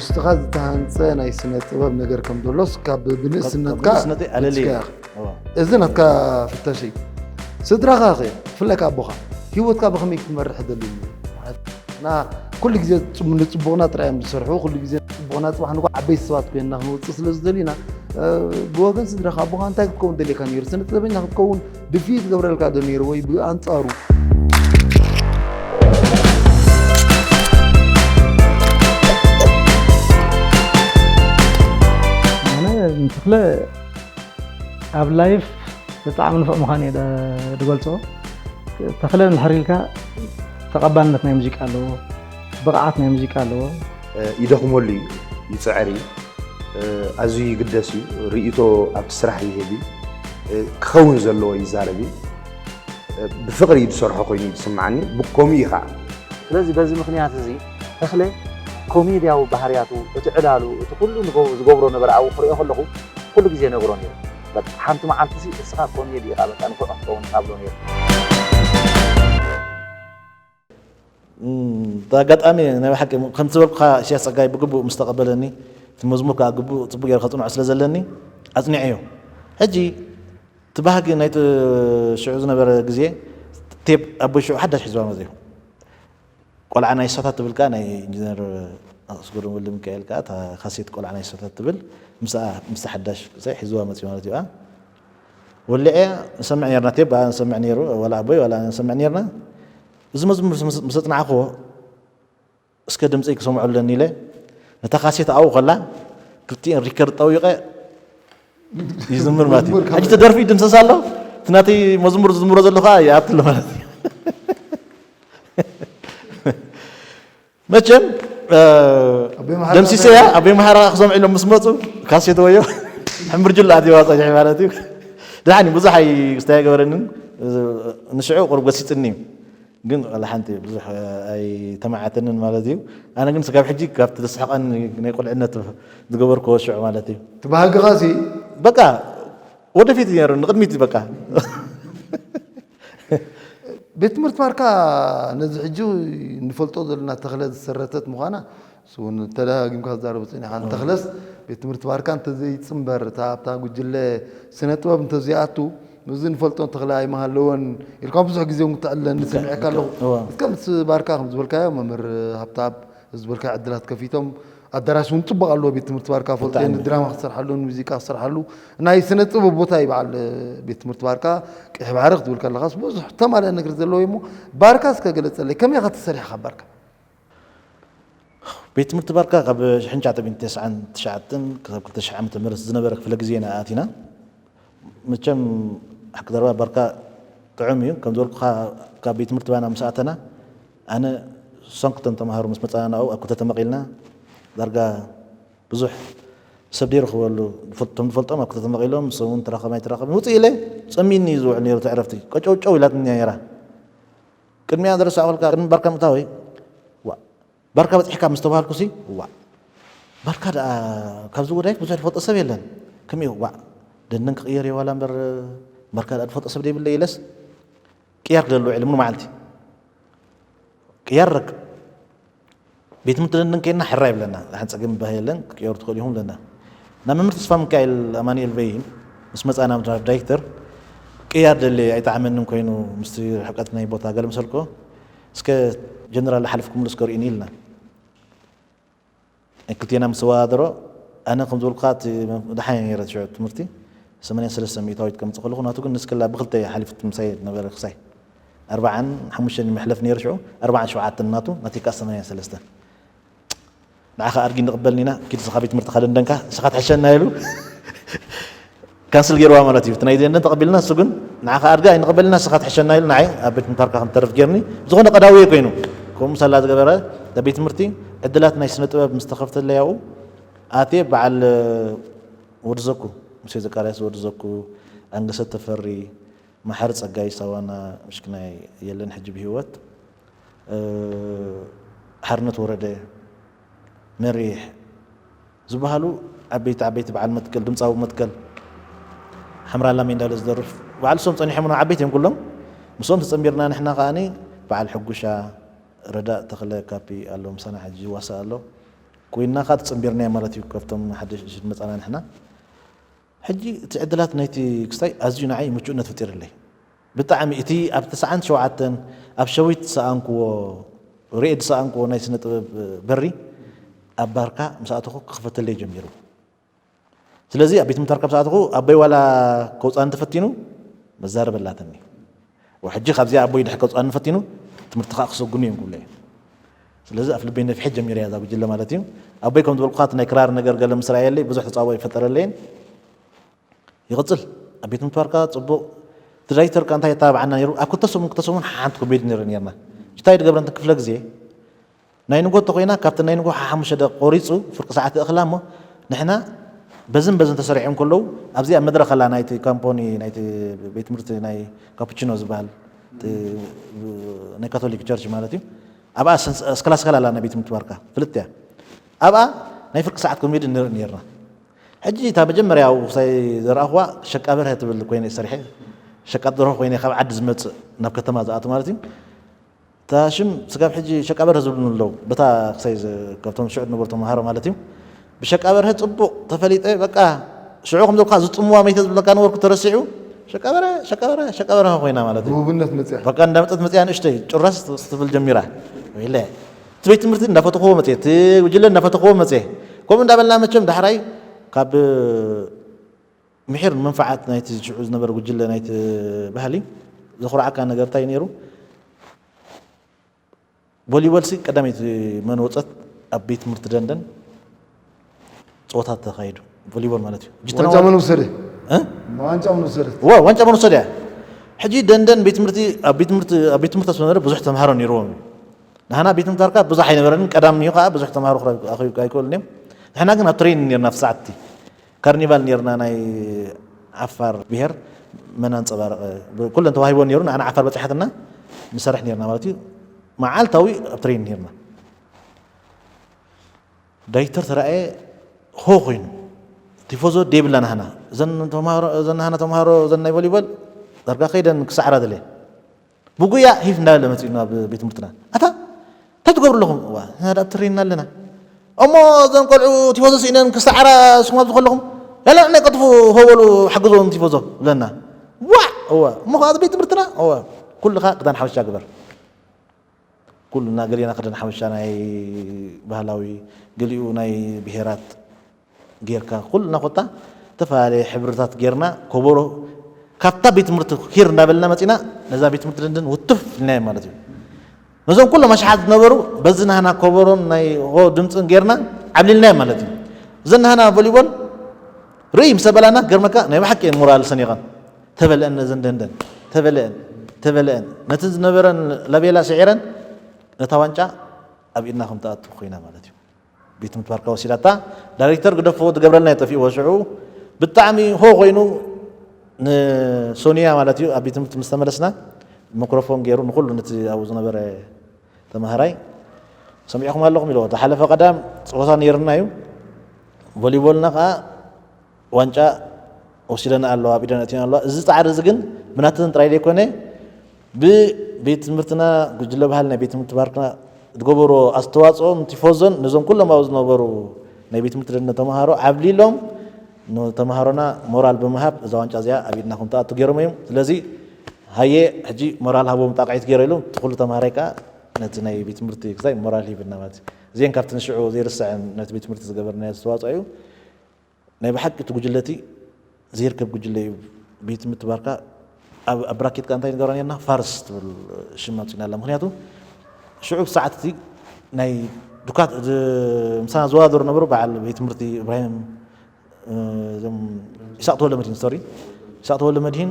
ውስጥኻ ዝተሃንፀ ናይ ስነ ጥበብ ነገር ከም ዘሎስ ካብ ብንእስነትካ ካብ ብንእስነተይ ኣለለየ። ፈቲሽካ ኢኻ። እዋ። እዚ ናትካ ፍተሽ እዩ። ስድራኻ ኸ፣ ብፍላይ ከኣ ኣቦኻ፣ ህይወትካ ብኸመይ ክትመርሕ ደልዩ? ና ኩሉ ግዜ ጽም- ንጽቡቕና ጥራይ እዮም ዝሰርሑ። ኩሉ ግዜ ንጽቡቕና፣ ጽባሕ ንግሆ ዓበይቲ ሰባት ኮይንና ክንወጽእ ስለ ዝደሊና፣ እ፣ ብወገን ስድራኻ፣ ኣቦኻ እንታይ ክትከውን ደልየካ ነይሩ? ስነ ጥበበኛ ክትከውን ድፍኢት ይገብረልካ ዶ ነይሩ ወይ ብኣንጻሩ? ኣነ ንተኽለ ኣብ ላይፍ ብጣዕሚ ንፉዕ ምዃኑ እየ ደ- ዝገልጾ። ተኽለ እንድሕር ኢልካ ተቐባልነት ናይ ሙዚቃ ኣለዎ፣ ብቕዓት ናይ ሙዚቃ ኣለዎ። ይደኽመሉ እዩ፣ ይፅዕር እዩ፣ ኣዝዩ ይግደስ እዩ፣ ርእይቶ ኣብቲ ስራሕ ይህብ እዩ፣ ክኸውን ዘለዎ ይዛረብ እዩ፣ ብፍቕሪ እዩ ዝሰርሖ ኮይኑ እዩ ዝስምዓኒ፣ ብከምኡ እዩ ከዓ። ስለዚ በዚ ምኽንያት እዚ ተኽለ ኮሜድያዊ ባህርያቱ፣ እቲ ዕላሉ፣ እቲ ኩሉ ንገ- ዝገብሮ ነበረ ኣብኡ ክሪኦ ከለኹ ኩሉ ግዜ ነግሮ ነይሩ። በቃ ሓንቲ መዓልቲ ሲ እስኻ ኮሜዲ ኢኻ በቃ ንፉዕ ክትከውን ካብሎ ነይሩ። እም፣ ብኣጋጣሚ ናይ ብሓቂ ከምቲ ዝበልኩኻ ኢሳያስ ጸጋይ ብግቡእ ምስ ተቐበለኒ፣ እቲ መዝሙር ከኣ ግቡእ ጽቡቕ ገይረ ከጽንዖ ስለ ዘለኒ ኣጽኒዐዮ። ሕጂ እቲ ባህጊ ናይቲ ሽዑ ዝነበረ ግዜ ቴፕ ኣቦይ ሽዑ ሓዳሽ ሒዝዋ መጺኡ። ቆልዓ ናይ እሳታት ትብል ከኣ ናይ ኢንጂነር ኣስገዶም ወልደሚካኤል ከኣ እታ ካሴት ቆልዓ ናይ እሳታት ትብል ምስኣ ምስቲ ሓዳሽ ሒዝዋ መጺኡ ማለት እዩ። ወሊዐ ንሰምዕ ነርና፣ ቴፕ ንሰምዕ ነይሩ፣ ዋላ ኣቦይ ዋላ ንሰምዕ ነርና። እዚ መዝሙር ምስ- ምስ ኣጽናዕክዎ እስከ ድምፀይ ክሰምዖ ኣለኒ ኢለ ነታ ካሴት ኣብኡ ከላ ክልቲኤን ሪከርድ ጠዊቐ ይዝምር ማለት እዩ። ሕጂ ተደርፊ ይድምሰስ ኣሎ፣ እቲ ናተይ መዝሙር ዝዝምሮ ዘሎ ከዓ ይኣትሎ ማለት እዩ። መቸም እ፣ ኣቦይ መሓራ ደምሲሰያ ኣቦይ መሓራ ክሰምዑ ኢሎም ምስ መፁ ካሴት ወዮ ሕምብርጅላ ኣትዋ ፀኒሐ ማለት እዩ። ድሓኒ ብዙሕ ኣይ ክስታይ ገበረንን ንሽዑ ቁሩብ ገሲፅኒ እዩ። ግን ዋላ ሓንቲ ብዙሕ ኣይተማዓተንን ማለት እዩ። ኣነ ግን ስጋብ ሕጂ ካብቲ ዘስሕቐኒ ናይ ቁልዕነት ዝገበርክዎ ሽዑ ማለት እዩ። ትባህግኻ ሲ በቃ ወደፊት ነይሩ ንቕድሚት በቃ ቤት ትምህርቲ ባርካ ነዚ ሕጂ ንፈልጦ ዘለና ተኽለ ዝሰረተት ምዃና እሱ እውን ተደጋጊምካ ዝዛረቡ ጸኒኻ። ንተኽለስ ቤት ትምህርቲ ባርካ እንተዘይጽምበር እታ ኣብታ ጉጅለ ስነ ጥበብ እንተዘይኣቱ እዚ ንፈልጦ ተኽለ ኣይምሃለወን ኢልካ ብዙሕ ግዜ እውን ክትዕለኒ ሰሚዐካ ኣለኹ። እዋ። እስከ ምስ ባርካ ከም ዝበልካዮ መምህር ሃብተኣብ ዝበልካዮ ዕድላት ከፊቶም ኣዳራሽ እውን ጽቡቕ ኣለዎ። ቤት ትምህርቲ ባርካ ፈልጦ ብጣዕሚ። ንድራማ ክትሰርሓሉ ንሙዚቃ ክትሰርሓሉ ናይ ስነ ጥበብ ቦታ እዩ በዓል ቤት ትምህርቲ ባርካ። ቀይሕ ባሕሪ ክትብል ከለኻስ ብዙሕ ተማልአ ነገር ዘለዎ እዩ እሞ ባርካ እስከ ገለጸለይ ከመይ ኢኻ ተሰሪሕኻ ባርካ? ቤት ትምህርቲ ባርካ ካብ ሽሕን ትሽዓተ ሚእትን ተስዓን ትሽዓተን ክሳብ ክልተ ሽሕ ዓመተ ምህረት ዝነበረ ክፍለ ግዜ ኢና ኣቲና። መቸም ሓቂ ዘረባ ባርካ ጥዑም እዩ። ከም ዝበልኩኻ ካብ ቤት ትምህርቲ ባና ምስ ኣተና ኣነ ሰንክተን ተምሃሮ ምስ መፃና ናብኡ ኣብ ክልተ ተመቒልና ዳርጋ ብዙሕ ሰብ ዘይረኽበሉ እቶም ንፈልጦም ኣብ ክልተ ተመቒሎም ንሶም እውን ተራኸብና ኣይተራኸብን ውፅእ ኢለ ፀሚኒ እዩ ዝውዕል ነይሩ እቲ ዕረፍቲ። ቀጨውጨው ኢላትኒ ነይራ። ቅድሚያ ዝረሳዕኩልካ ቅድሚ ባርካ ምእታወይ ዋ ባርካ በፂሕካ ምስ ተባሃልኩ ሲ ዋ ባርካ ደኣ ካብዚ ወዳይት ብዙሕ ዝፈልጦ ሰብ የለን። ከመይ ዋ ደነን ክቕየር እየ ዋላ እምበር ባርካ ደኣ ዝፈልጦ ሰብ ደይብለ ኢለስ ቅያር ክደሉ ውዒለ ሙሉ መዓልቲ ቅያር ረክብ ቤት ትምህርቲ ደንደን ከይድና ሕራ ይብለና። ዝሓን ጸገም ይበሃል የለን ክቅየሩ ትኽእሉ ኢኹም ብለና። ናብ መምህር ተስፋ ሚካኤል ኣማኑኤል በይን ምስ መጻና ምድራፍ ዳይሬክተር ቅያር ደልየ ኣይጠዓመንን ኮይኑ ምስቲ ርሕቀት ናይ ቦታ ገለ መሰልኮ እስከ ጀነራል ሓለፍኩምሉ እስከ ርእዩኒ ኢልና። ክልቴና ምስ ተወዳደሮ ኣነ ከም ዝበልኩኻ እቲ ደሓን እየ ነይረ ሽዑ ትምህርቲ ሰማንያን ሰለስተን ሚእታዊት ከምፅእ ከለኹ ናቱ ግን ንስክላ ብክልተ እያ ሓሊፍት ምሳይ ነበረ ክሳይ ኣርባዓን ሓሙሽተን መሕለፍ ነይሩ ሽዑ ኣርባዓን ሸውዓተን ናቱ ናተይ ከዓ ሰማንያን ሰለስተን ንዓኻ ኣድጊ ንቕበልን ኢና ኪድ ንስኻ ቤት ትምህርትኻ ደንደንካ ንስኻ ትሕሸና ኢሉ ካንስል ገይርዋ ማለት እዩ። እቲ ናይ ደንደን ተቐቢልና እሱ ግን ንዓኻ ኣድጋ ኣይንቐበልና ንስኻ ትሕሸና ኢሉ ንዓይ ኣብ ቤት ትምህርትካ ከም ትተርፍ ገይርኒ ብዝኾነ ቀዳዊ እየ ኮይኑ ከምኡ ሳላ ዝገበረ ኣብ ቤት ትምህርቲ ዕድላት ናይ ስነ ጥበብ ምስ ተኸፍተለይ ኣብኡ ኣትየ በዓል ወዲ ዘኩ ሙሴ ዘካርያስ ወዲ ዘኩ ኣንገሰ ተፈሪ መሓሪ ጸጋይ ሳዋና ምሽክናይ የለን ሕጂ ብህይወት ሓርነት ወረደ መሪሕ ዝበሃሉ ዓበይቲ ዓበይቲ በዓል መትከል ድምፃዊ መትከል ሓምራ ላሜ እንዳለ ዝደርፍ በዓል እሶም ፀኒሖም ዓበይቲ እዮም ኩሎም ምስኦም ተፀንቢርና ንሕና ከዓኒ በዓል ሕጉሻ ረዳእ ተኽለ ካፒ ኣሎ ምሳና ሕጂ ይዋሳእ ኣሎ ኮይና ከዓ ተጸንቢርናዮ ማለት እዩ። ካብቶም ሓደሽ መጻና ንሕና ሕጂ እቲ ዕድላት ናይቲ ክስታይ ኣዝዩ ንዓይ ምቹእነት ፈጢርለይ። ብጣዕሚ እቲ ኣብ ተስዓን ሸውዓተን ኣብ ሸዊት ዝሰኣንክዎ፣ ርኤ ዝሰኣንክዎ ናይ ስነ ጥበብ በሪ ኣብ ባርካ ምስ ኣተኹ ክኽፈተለይ ጀሚሩ። ስለዚ ኣብ ቤት ምትዋርካ ምስ ኣተኹ ኣቦይ ዋላ ከውፅኣኒ ተፈቲኑ መዛረብ ኣላትኒ። ወሕጂ ካብዚኣ ኣቦይ ድሕር ከውፅኣኒ ፈቲኑ ትምህርቲ ከዓ ክሰጉኑ እዮም ክብለ እየ። ስለዚ ኣፍ ልበይ ነፊሐ ጀሚረ እያ እዛ ጉጅለ ማለት እዩ። ኣቦይ ከም ዝበልኩኻ እቲ ናይ ክራር ነገር ገለ ምስ ረኣየለይ ብዙሕ ተፃብኦ ይፈጠረለይን ይቕጽል። ኣብ ቤት ምትዋርካ ጽቡቕ እቲ ዳይሬክተርካ እንታይ የተባብዓና ነይሩ? ኣብ ክልተ ሰሙን ክልተ ሰሙን ሓንቲ ኮሜዲ ንርኢ ነርና። እንታይ ድገብረ እንተ ክፍለ ግዜ ናይ ንጎ ተኾይና ካብቲ ናይ ንጎ ሓሙሽተ ደቂ ቆሪጹ ፍርቂ ሰዓት ይእኽላ እሞ ንሕና በዝን በዝን ተሰሪዖም ከለዉ ኣብዚ ኣብ መድረኽ ኣላ ናይቲ ካምፖኒ ናይቲ ቤት ትምህርቲ ናይ ካፑቺኖ ዝበሃል እቲ ናይ ካቶሊክ ቸርች ማለት እዩ። ኣብኣ ሰንስ- ስከላስከል ኣላ ናይ ቤት ትምህርቲ ባርካ ፍልጥ እያ። ኣብኣ ናይ ፍርቂ ሰዓት ኮሜዲ ንርኢ ነርና። ሕጂ እታ መጀመርያ ኣብኡ ክሳይ ዝረኣኽዋ ሸቃ በርሀ ትብል ኮይነ ሰሪሐ ሸቃጥ ደርሆ ኮይነ ካብ ዓዲ ዝመጽእ ናብ ከተማ ዝኣቱ ማለት እዩ። እታ ሽም ስጋብ ሕጂ ሸቃ በርሀ ዝብሉኒ ኣለዉ። በታ ክሳይ ዝ- ካብቶም ሽዑ ዝነበሩ ተምሃሮ ማለት እዩ። ብሸቃ በርሀ ጽቡቕ ተፈሊጠ በቃ ሽዑ ከም ዘልካ ዝጥምዋ መይተ ዝብለካ ነበርኩ ተረሲዑ ሸቃ በርሀ ሸቃ በርሀ ሸቃ በርሀ ኮይና ማለት እዩ። ውብነት መጽያ። በቃ እንዳመጸት መጽያ ንእሽተይ ጭራስ ትብል ጀሚራ። ወይለ እቲ ቤት ትምህርቲ እንዳፈተኽዎ መጽየ እቲ ጉጅለ እንዳፈተኽዎ መጽየ። ከምኡ እንዳበልና መቸም ዳሕራይ ካብ ምሒር ንመንፈዓት ናይቲ ሽዑ ዝነበረ ጉጅለ ናይቲ ባህሊ ዘኹርዓካ ነገር እንታይ ነይሩ? ቮሊቦል ሲ ቀዳመይቲ መን ወፀት ኣብ ቤት ትምህርቲ ደንደን ፀወታ ተኻይዱ ቮሊቦል ማለት እዩ። ሕጂ ዋንጫ ተናዋ- መን ወሰደ? እ? ዋንጫ መን ወሰደ? ዋ ዋንጫ መን ወሰደ እያ። ሕጂ ደንደን ቤት ትምህርቲ ኣብ ቤት ትምህርቲ ኣብ ቤት ትምህርቲ ዝነበረ ብዙሕ ተምሃሮ ነይርዎም እዩ። ንሃና ቤት ትምህርቲ ኣርካ ብዙሕ ኣይነበረን ቀዳም እዩ ከዓ ብዙሕ ተምሃሮ ክረክቡ ኣይክእሉን እዮም። ንሕና ግን ኣብ ትሬኒንግ ነርና ኣብቲ ሰዓት እቲ ካርኒቫል ነርና ናይ ዓፋር ብሄር መን ኣንፀባረቐ ኩለን ተዋሂቦ ነይሩ ንዓና ዓፋር በፂሓትና ንሰርሕ ነርና ማለት እዩ። መዓልታዊ ኣብ ትሬኒንግ ነርና ዳይተር ተራእየ ሆ ኮይኑ ቲፎዞ ደይብላ ናህና እዘን ተምሃሮ እዘን ናህና ተምሃሮ እዘን ናይ ቮሊቦል ዳርጋ ከይደን ክሳዕራ ደለ ብጉያ ሂፍ እንዳበለ መፂኡ ናብ ቤት ትምህርትና ኣታ እንታይ ትገብሩ ኣለኹም እዋ ንሕና ዳኣ ትሬንና ኣለና እሞ እዘን ቆልዑ ቲፎዞ ስኢነን ክሳዕራ ንስኹም ኣብዚ ከለኹም ያላ ንዕናይ ቀጥፉ ሆ በሉ ሓግዞም ቲፎዞ ብለና ዋዕ እዋ እሞ ከዓ ቤት ትምህርትና እዋ ኩልኻ ክዳን ሓበሻ ግበር ኩልና ገሊና ክዳን ሓበሻ ናይ ባህላዊ ገሊኡ ናይ ብሄራት ጌርካ ኩልና ኮታ ዝተፈላለየ ሕብርታት ጌርና ኮቦሮ ካብታ ቤት ትምህርቲ ሂር እንዳበልና መፂና ነዛ ቤት ትምህርቲ ደንደን ውትፍ ኢልናዮ ማለት እዩ ነዞም ኩሎም ኣሽሓት ዝነበሩ በዚ ናህና ኮቦሮን ናይ ሆ ድምፅን ጌርና ዓብሊልናዮ ማለት እዩ እዘን ናህና ቮሊቦል ርእይ ምስ ኣበላና ገርመካ ናይ ብሓቂ እየን ሞራል ሰኒቐን ተበልአን ነዘን ደንደን ተበልአን ተበልአን ነቲ ዝነበረን ላቤላ ስዒረን ነታ ዋንጫ ኣብ ኢድና ከም ትኣቱ ኮይና ማለት እዩ ቤት ምትባርካ ወሲዳታ ዳይሬክተር ግደፎ ትገብረልና የጠፊእዎ ሽዑ ብጣዕሚ ሆ ኮይኑ ንሶኒያ ማለት እዩ ኣብ ቤት ትምህርቲ ምስ ተመለስና ሚክሮፎን ገይሩ ንኩሉ ነቲ ኣብኡ ዝነበረ ተምሃራይ ሰሚዕኹም ኣለኹም ኢልዎ ዝሓለፈ ቀዳም ፀወታ ነይርና እዩ ቮሊቦልና ከዓ ዋንጫ ወሲደን ኣለዋ ኣብ ኢደን ኣእትየን ኣለዋ እዚ ፃዕሪ እዚ ግን ብናተን ጥራይ ዘይኮነ ብቤት ትምህርትና ጉጅለ ባህል ናይ ቤት ትምህርቲ ባርክና ዝገበሮ ኣስተዋፅኦን ቲፎዞን ነዞም ኩሎም ኣብኡ ዝነበሩ ናይ ቤት ትምህርቲ ደንደን ተምሃሮ ዓብሊሎም ንተምሃሮና ሞራል ብምሃብ እዛ ዋንጫ እዚኣ ኣብ ኢድና ከም ትኣቱ ገይሮም እዮም ስለዚ ሃየ ሕጂ ሞራል ሃቦም ጣቕዒት ገይረ ኢሉ እቲ ኩሉ ተምሃራይ ከዓ ነቲ ናይ ቤት ትምህርቲ ክሳይ ሞራል ሂብና ማለት እዩ እዚአን ካብቲ ንሽዑ ዘይርስዐን ነቲ ቤት ትምህርቲ ዝገበርናዮ ኣስተዋፅኦ እዩ ናይ ብሓቂ እቲ ጉጅለ እቲ ዘይርከብ ጉጅለ እዩ ቤት ምትባርካ ኣብ ብራኬት ከኣ እንታይ ንገብራ ነርና ፋርስ ትብል ሽም ኣውፂእና ኣላ ምክንያቱ ሽዑ ሰዓት እቲ ናይ ዱካት ምሳና ዝወዳደሩ ነበሩ በዓል ቤት ትምህርቲ እብራሂም እዞም ኢሳቅ ተወለ መድሂን ሶሪ ኢሳቅ ተወለ መድሂን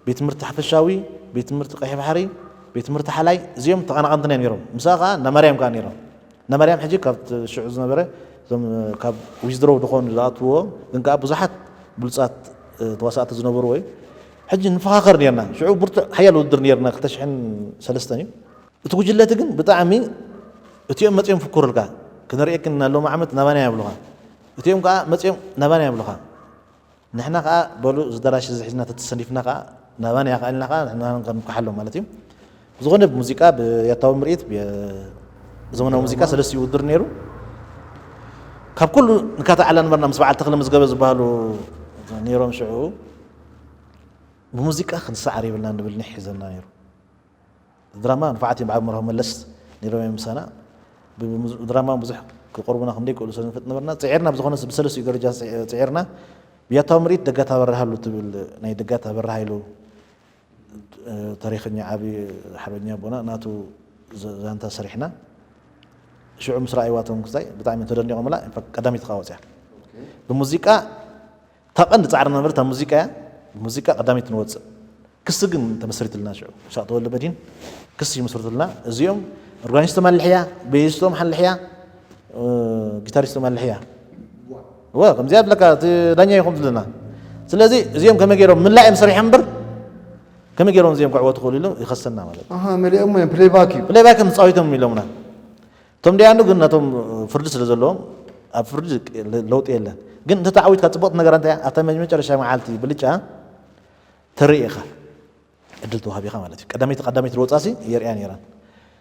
ቤት ትምህርቲ ሓፈሻዊ ቤት ትምህርቲ ቀይሕ ባሕሪ ቤት ትምህርቲ ሓላይ እዚኦም ተቐናቐንትና እዮም ነይሮም ምሳኣ ከዓ እንዳ ማርያም ከዓ ነይሮም እንዳ ማርያም ሕጂ ካብ ሽዑ ዝነበረ እዞም ካብ ዊዝድሮው ዝኾኑ ዝኣትዎ ግን ከዓ ብዙሓት ብሉፃት ተዋሳእቲ ዝነበርዎ እዩ ሕጂ ንፈኻኸር ነርና ሽዑ ብርቱዕ ሓያል ውድድር ነርና ክልተ ሽሕን ሰለስተን እዩ እቲ ጉጅለ እቲ ግን ብጣዕሚ እቲኦም መፅዮም ፍኩርልካ ክነርእየክን ሎሚ ዓመት ናባና ያብሉኻ እቲኦም ከዓ መፅዮም ናባና ያብሉኻ ንሕና ከዓ በሉ እዚ ደራሽ እዚ ሒዝና ተተሰኒፍና ከዓ ናባና ያኽኣልና ከዓ ንሕና ክንምክሓሎም ማለት እዩ ብዝኾነ ብሙዚቃ ብያታዊ ምርኢት ዘመናዊ ሙዚቃ ሰለስቲኡ ውድድር ነይሩ ካብ ኩሉ ንካታዕ ኣላ ነበርና ምስ በዓል ተኽለ መዝገበ ዝበሃሉ ነይሮም። ሽዑ ብሙዚቃ ክንሰዓር የብልና ንብል ኒሕ ሒዘና ነይሩ። ድራማ ንፋዓት እዮም ብዓብ መርሆ መለስ ነይሮም እዮም ምሳና። ብሙዝ- ብድራማ ብዙሕ ክቆርቡና ከም ዘይክእሉ ስለ ንፈልጥ ነበርና። ጽዒርና ብዝኾነ ብሰለስቲኡ ደረጃ ጽ- ጽዒርና። ብያታዊ ምርኢት ደጋታ በርሃሉ ትብል ናይ ደጋታ በርሃ ኢሉ ተሪኸኛ ዓቢ ሓርበኛ ኣቦና ናቱ ዛንታ ሰሪሕና። ሽዑ ምስ ረኣይዋ እቶም ክስታይ ብጣዕሚ ተደኒቖምላ። ቀዳመይቲ ከኣ ወፅያ ብሙዚቃ። እታ ቀንዲ ፃዕሪ ነበረት እታ ሙዚቃ እያ። ብሙዚቃ ቀዳመይቲ ንወፅእ። ክሲ ግን ተመስሪትልና ሽዑ። ይስሐቅ ተወልደመድህን ክሲ ይምስርትልና። እዚኦም ኦርጋኒስቶም ኣልሕያ፣ ቤይስቶም ሓልሕያ፣ ጊታሪስቶም ኣልሕያ። ወ ከምዚኣ ብለካ እቲ ዳኛ ይኹም ዝለና። ስለዚ እዚኦም ከመይ ገይሮም ምላእ እዮም ሰሪሖም እምበር ከመይ ገይሮም እዚኦም ክዕወቱ ክኽእሉ ኢሉ ይኸሰና ማለት እዩ። ኣሃ፣ መሊኦም እዮም፣ ፕሌይባክ እዩ። ፕሌይባክ እዮም ተጻዊቶም ኢሎምና። እቶም ደያኑ ግን ነቶም ፍርዲ ስለ ዘለዎም ኣብ ፍርዲ ለውጢ የለን። ግን እንተ ተዓዊትካ ጽቡቕቲ ነገር እንታይ እያ? ኣብታ መጨረሻ መዓልቲ ብልጫ ተርኢ ኢኻ። ዕድል ተዋሂቢኻ ማለት እዩ። ቀዳመይቲ ቀዳመይቲ ዝወጻሲ የርእያ ነይረን።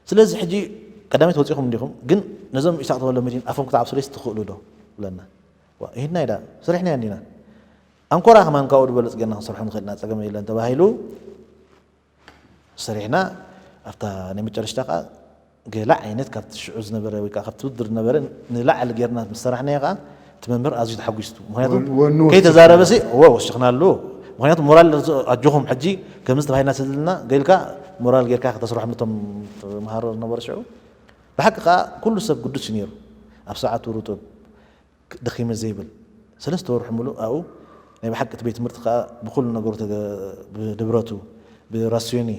ስለዚ ሕጂ ቀዳመይቲ ወጺኹም እንዲኹም፣ ግን ነዞም ኢሳቅ ተወልደ መድህን ኣፎም ክትዓብሱለይስ ትኽእሉ ዶ? ብለና። ዋ፣ ይህድና ኢዳ፣ ሰሪሕናዮ እንዲና። ኣንኮራ ከማን ካብኡ ዝበለጽ ጌርና ክንሰርሖ ንኽእል ኢና፣ ጸገም የለን ተባሂሉ። ሰሪሕና፣ ኣብታ ናይ መጨረሽታ ከኣ ገለ ዓይነት ካብቲ ሽዑ ዝነበረ ወይ ከኣ ካብቲ ውድድር ዝነበረ ንላዕሊ ጌርና ምስ ሰራሕናዮ ከኣ እቲ መምህር ኣዝዩ ተሓጒሱ። ምኽንያቱ ወን- ወኑ ከይተዛረበ ሲ፣ እወ፣ ወሲኽናሉ። ምኽንያቱ ሞራል ኣጆኹም ሕጂ ከምዚ ተባሂልና ስለ ዘለና ገይልካ ሞራል ጌርካ ከተስርሖም ነቶም ተምሃሮ ዝነበሩ ሽዑ። ብሓቂ ከኣ ኩሉ ሰብ ግዱስ እዩ ነይሩ። ኣብ ሰዓቱ ርጡብ፣ ደኺመ ዘይብል። ሰለስተ ወርሒ ሙሉእ ኣብኡ ናይ ብሓቂ እቲ ቤት ትምህርቲ ከኣ ብኹሉ ነገሩ ተገ-፣ ብንብረቱ፣ ብራስዮኒ፣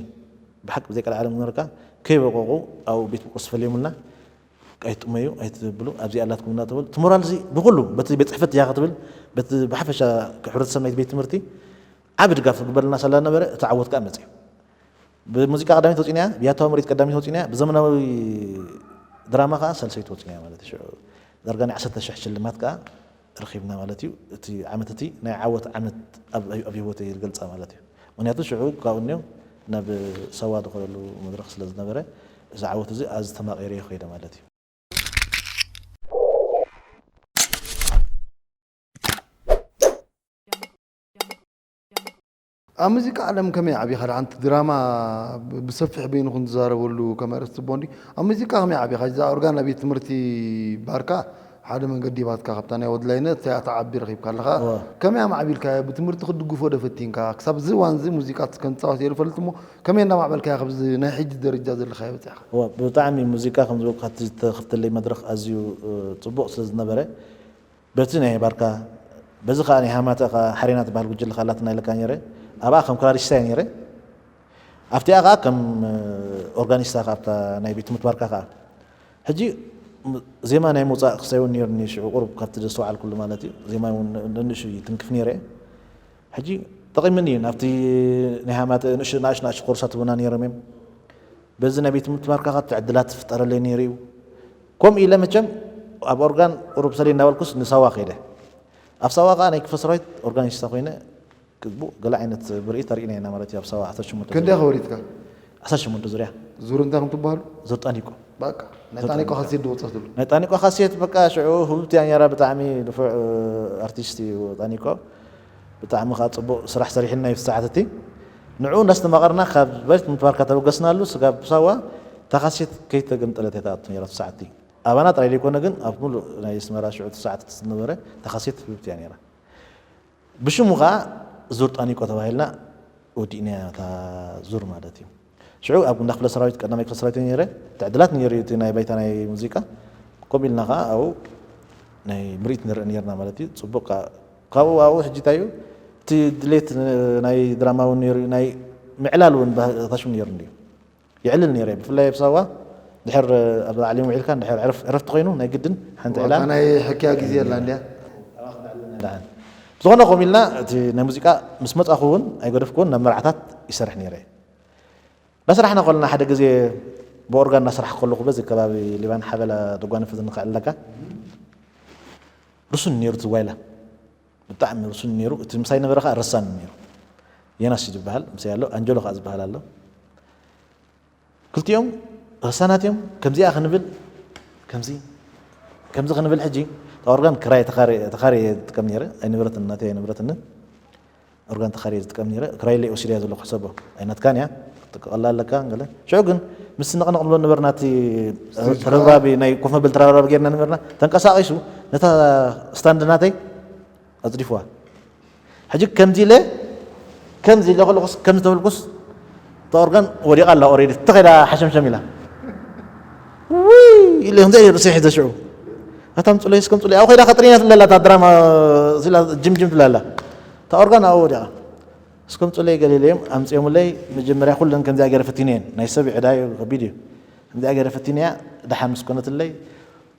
ብሓቂ ብዘይ ቀልዓለም ነበርካ፣ ከይበቆቑ ኣብኡ ቤት ቁርሲ ፈልዮምልና፣ ኣይትጥመዩ፣ ኣይትብሉ፣ ኣብዚ ኣላትኩም እናተበሉ፣ እቲ ሞራል እዚ ብኹሉ፣ በቲ ቤት ጽሕፈት እያ ክትብል፣ በቲ ብሓፈሻ ሕብረተሰብ ናይቲ ቤት ትምህርቲ ዓቢ ድጋፍ ክግበረልና ስለ ነበረ፣ እቲ ዓወት ከኣ መጽዩ። ብሙዚቃ ቀዳመይቲ ወጺና እያ፣ ብያታዊ ምርኢት ቀዳመይቲ ወጺና እያ፣ ብዘመናዊ ድራማ ከኣ ሳልሰይቲ ወጺና እያ ማለት እዩ። ሽዑ ዳርጋ ናይ ዓሰርተ ሽሕ ሽልማት ከኣ ረኺብና ማለት እዩ። እቲ ዓመት እቲ ናይ ዓወት ዓመት ኣብ፣ ኣብ ህይወተይ ዝገልጻ ማለት እዩ። ምኽንያቱ ሽዑ ካብኡ እኒኦ ናብ ሳዋ ዝኸደሉ መድረኽ ስለ ዝነበረ፣ እዚ ዓወት እዚ ኣዝዩ ተማቒረ እየ ከይደ ማለት እዩ። ኣብ ሙዚቃ ዓለም ከመይ ዓቢኻ? ሓንቲ ድራማ ብ-፣ ብሰፊሕ በይንኹም ትዛረበሉ ከም ኣርእስቲ ጽቡቕ እንድዩ። ኣብ ሙዚቃ ከመይ ዓቢኻ? እዛ ኦርጋን ኣብ ቤት ትምህርቲ ባርካ ሓደ መንገዲ ሂባትካ፣ ካብታ ናይ ወድላይነት እቲኣ ትዓቢ ረኺብካ ኣለኻ። እወ። ከመይ ኣማዕቢልካዮ? ብትምህርቲ ክትድግፎ ዶ ፈቲንካ? ክሳብ እዚ እዋን እዚ ሙዚቃ ከም ትጻወት እየ ዝፈልጥ እሞ፣ ከመይ እንዳማዕበልካዮ ካብዚ ናይ ሕጂ ደረጃ ዘለኻዮ በጺሕካ? እወ፣ ብጣዕሚ ሙዚቃ ከም ዝበልኩ፣ ካብቲ ዝተኸፍተለይ መድረኽ ኣዝዩ፣ እ፣ ጽቡቕ ስለ ዝነበረ፣ በቲ ናይ ባርካ፣ በዚ ኸኣ ናይ ሃማተ ኸኣ ሓሬና ትበሃል ጉጅለ ኸኣ ኣላትና ኢለካ ነይረ። ኣብኣ ከም ክራሪስታ እየ ነይረ። ኣብቲኣ ኸኣ ከም ኦርጋኒስታ ኸኣ ኣብታ ናይ ቤት ትምህርቲ ባርካ ኸኣ። ሕጂ ም-፣ ዜማ ናይ ምውጻእ ክሳይ እውን ነይሩኒ ሽዑ ቁሩብ ካብቲ ዘስተውዓልኩሉ ማለት እዩ። ዜማ እውን ን-፣ ንንእሽተይ ትንክፍ ነይረ እየ። ሕጂ ጠቒሙኒ እዩ። ናብቲ ናይ ሃማተ ንእሽ-፣ ንኣሽ-፣ ንኣሽቱ ኮርሳት ህቡና ነይሮም እዮም። በዚ ናይ ቤት ትምህርቲ ባርካ ኸኣ ዕድላት ዝፍጠረለይ ነይሩ እዩ። ከምኡ ኢለ መቸም ኣብ ኦርጋን ቁሩብ ሰለይ እንዳበልኩስ ንሳዋ ከይደ። ኣብ ሳዋ ኸኣ ናይ ክፍለ ሰራዊት ኦርጋኒስታ ኮይነ፣ ግቡእ ገለ ዓይነት ምርኢት ኣርእዩና ኢና ማለት እዩ። ኣብ ሳዋ ዓሰርተ ሸሞንተ ክንደይ ዙርያ። ከ ወሪድካ? ዓሰርተ ሸሞንተ ዙርያ። ዙር እንታይ ከም ትበሃሉ? ዙር ጣኒቆ። በቃ፣ ናይ ዙር ጣኒቆ ጣኒቆ። ካሴት ዶ ወጸትሉ? ናይ ጣኒቆ ካሴት በቃ ሽዑ ህብብቲ እያ ነይራ፣ ብጣዕሚ ንፉዕ ኣርቲስት እዩ ጣኒቆ። ብጣዕሚ ከኣ ጽቡቕ ስራሕ ሰሪሕልና እዩ እቲ ሰዓት እቲ። ንዕኡ እንዳስተማቐርና ካብ ቤት ትምህርቲ ባርካ ተበገስናሉ፣ ስጋብ ሳዋ እታ ካሴት ከይተገምጠለት እያ ትኣቱ ነይራ እቲ ሰዓት እቲ። ኣባና ጥራይ ዘይኮነ ግን ኣብ ሙሉእ ናይ ኣስመራ ሽዑ እቲ ሰዓት እቲ ዝነበረ እታ ካሴት ህብብቲ እያ ነይራ። ብሽሙ ኸኣ ዙር ጣኒቆ ተባሂልና ወዲእናያ እታ ዙር ማለት እዩ። ሽዑ ኣብ ጉንዳ ክፍለ ሰራዊት፣ ቀዳማይ ክፍለ ሰራዊት እየ ነይረ። እቲ ዕድላት ነይሩ እዩ እቲ ናይ ባይታ ናይ ሙዚቃ። ከምኡ ኢልና ኸኣ ኣብኡ ናይ ምርኢት ንርኢ ነይርና ማለት እዩ። ጽቡቕ ከኣ ካብኡ ኣብኡ ሕጂ እንታይ እዩ እቲ ድሌት ናይ ድራማ እውን ነይሩ እዩ፣ ናይ ምዕላል እውን ባህታሽ እውን ነይሩ እዩ። የዕልል ነይረ። ብፍላይ ኣብ ሳዋ ድሕር ኣብ ዓሊም ውዒልካ ድሕር ዕረፍ-፣ ዕረፍቲ ኮይኑ ናይ ግድን ሓንቲ ዕላል። እታ ናይ ሕክያ ግዜ ኣላ እንድያ። ደሓን። ብዝኾነ ከምኡ ኢልና እቲ ናይ ሙዚቃ ምስ መጻኹ እውን ኣይገደፍኩዎን፣ ናብ መርዓታት ይሰርሕ ነይረ። ዳሰራሕና ከለና ሓደ ግዜ ብኦርጋን እናሰራሕኩ ከለኹ በዚ ከባቢ ሊባን ሓበላ ደጓንፍ ዝንካዕ ኣለካ። ርሱን ነይሩ እቲ ዋይላ። ብጣዕሚ ርሱን ነይሩ። እቲ ምሳይ ነበረ ኸዓ ረሳን ነይሩ። የናስ እዩ ዝበሃል፣ ምሳይ ኣሎ። ኣንጀሎ ኸዓ ዝበሃል ኣሎ። ክልቲኦም ረሳናት እዮም። ከምዚኣ ክንብል፣ ከምዚ፣ ከምዚ ክንብል ሕጂ ኦርጋን ክራይ ተኻሪ ተኻሪ እየ ዝጥቀም ነይረ። ኣይንብረትን ናተይ ኣይንብረትንን። ኦርጋን ተኻሪ እየ ዝጥቀም ነይረ። ክራይ ለይ ወሲደያ ዘለኹ ሕሰቦ። ኣይናትካን እያ። ክትቀላ ኣለካ ገለ። ሽዑ ግን ምስ ነቕነቕ ንብሎ ነበርና እቲ ተረባቢ ናይ ኮፍ መበል ተረባቢ ጌርና ነበርና። ተንቀሳቒሱ ነታ ስታንድ ናተይ ኣጽዲፍዋ። ሕጂ ከምዚ ኢለ ከምዚ ኢለ ከለኹስ ከምዚ ተበልኩስ እታ ኦርጋን ወዲቓ ኣላ። ኦሬዲ ተኸይዳ ሓሸምሸም ኢላ። ውይ ኢለ ከምዚ ኢለ ርእሰይ ሒዘ ሽዑ ኣታ ምጹለይ እስከ ምጹለይ ኣብኡ ከይዳ ከጥርኛ ትብለላ እታ ድራማ ስላ ጅምጅም ትብለላ እታ ኦርጋን ኣብኡ ወዲቓ። እስከ ምጹለይ ገለ ኢለዮም ኣምጺኦምለይ። መጀመርያ ኩለን ከምዚኣ ገይረ ፈቲነየን ናይ ሰብ ዕዳ እዩ ከቢድ እዩ። ከምዚኣ ገይረ ፈቲነያ ደሓን ምስ ኮነትለይ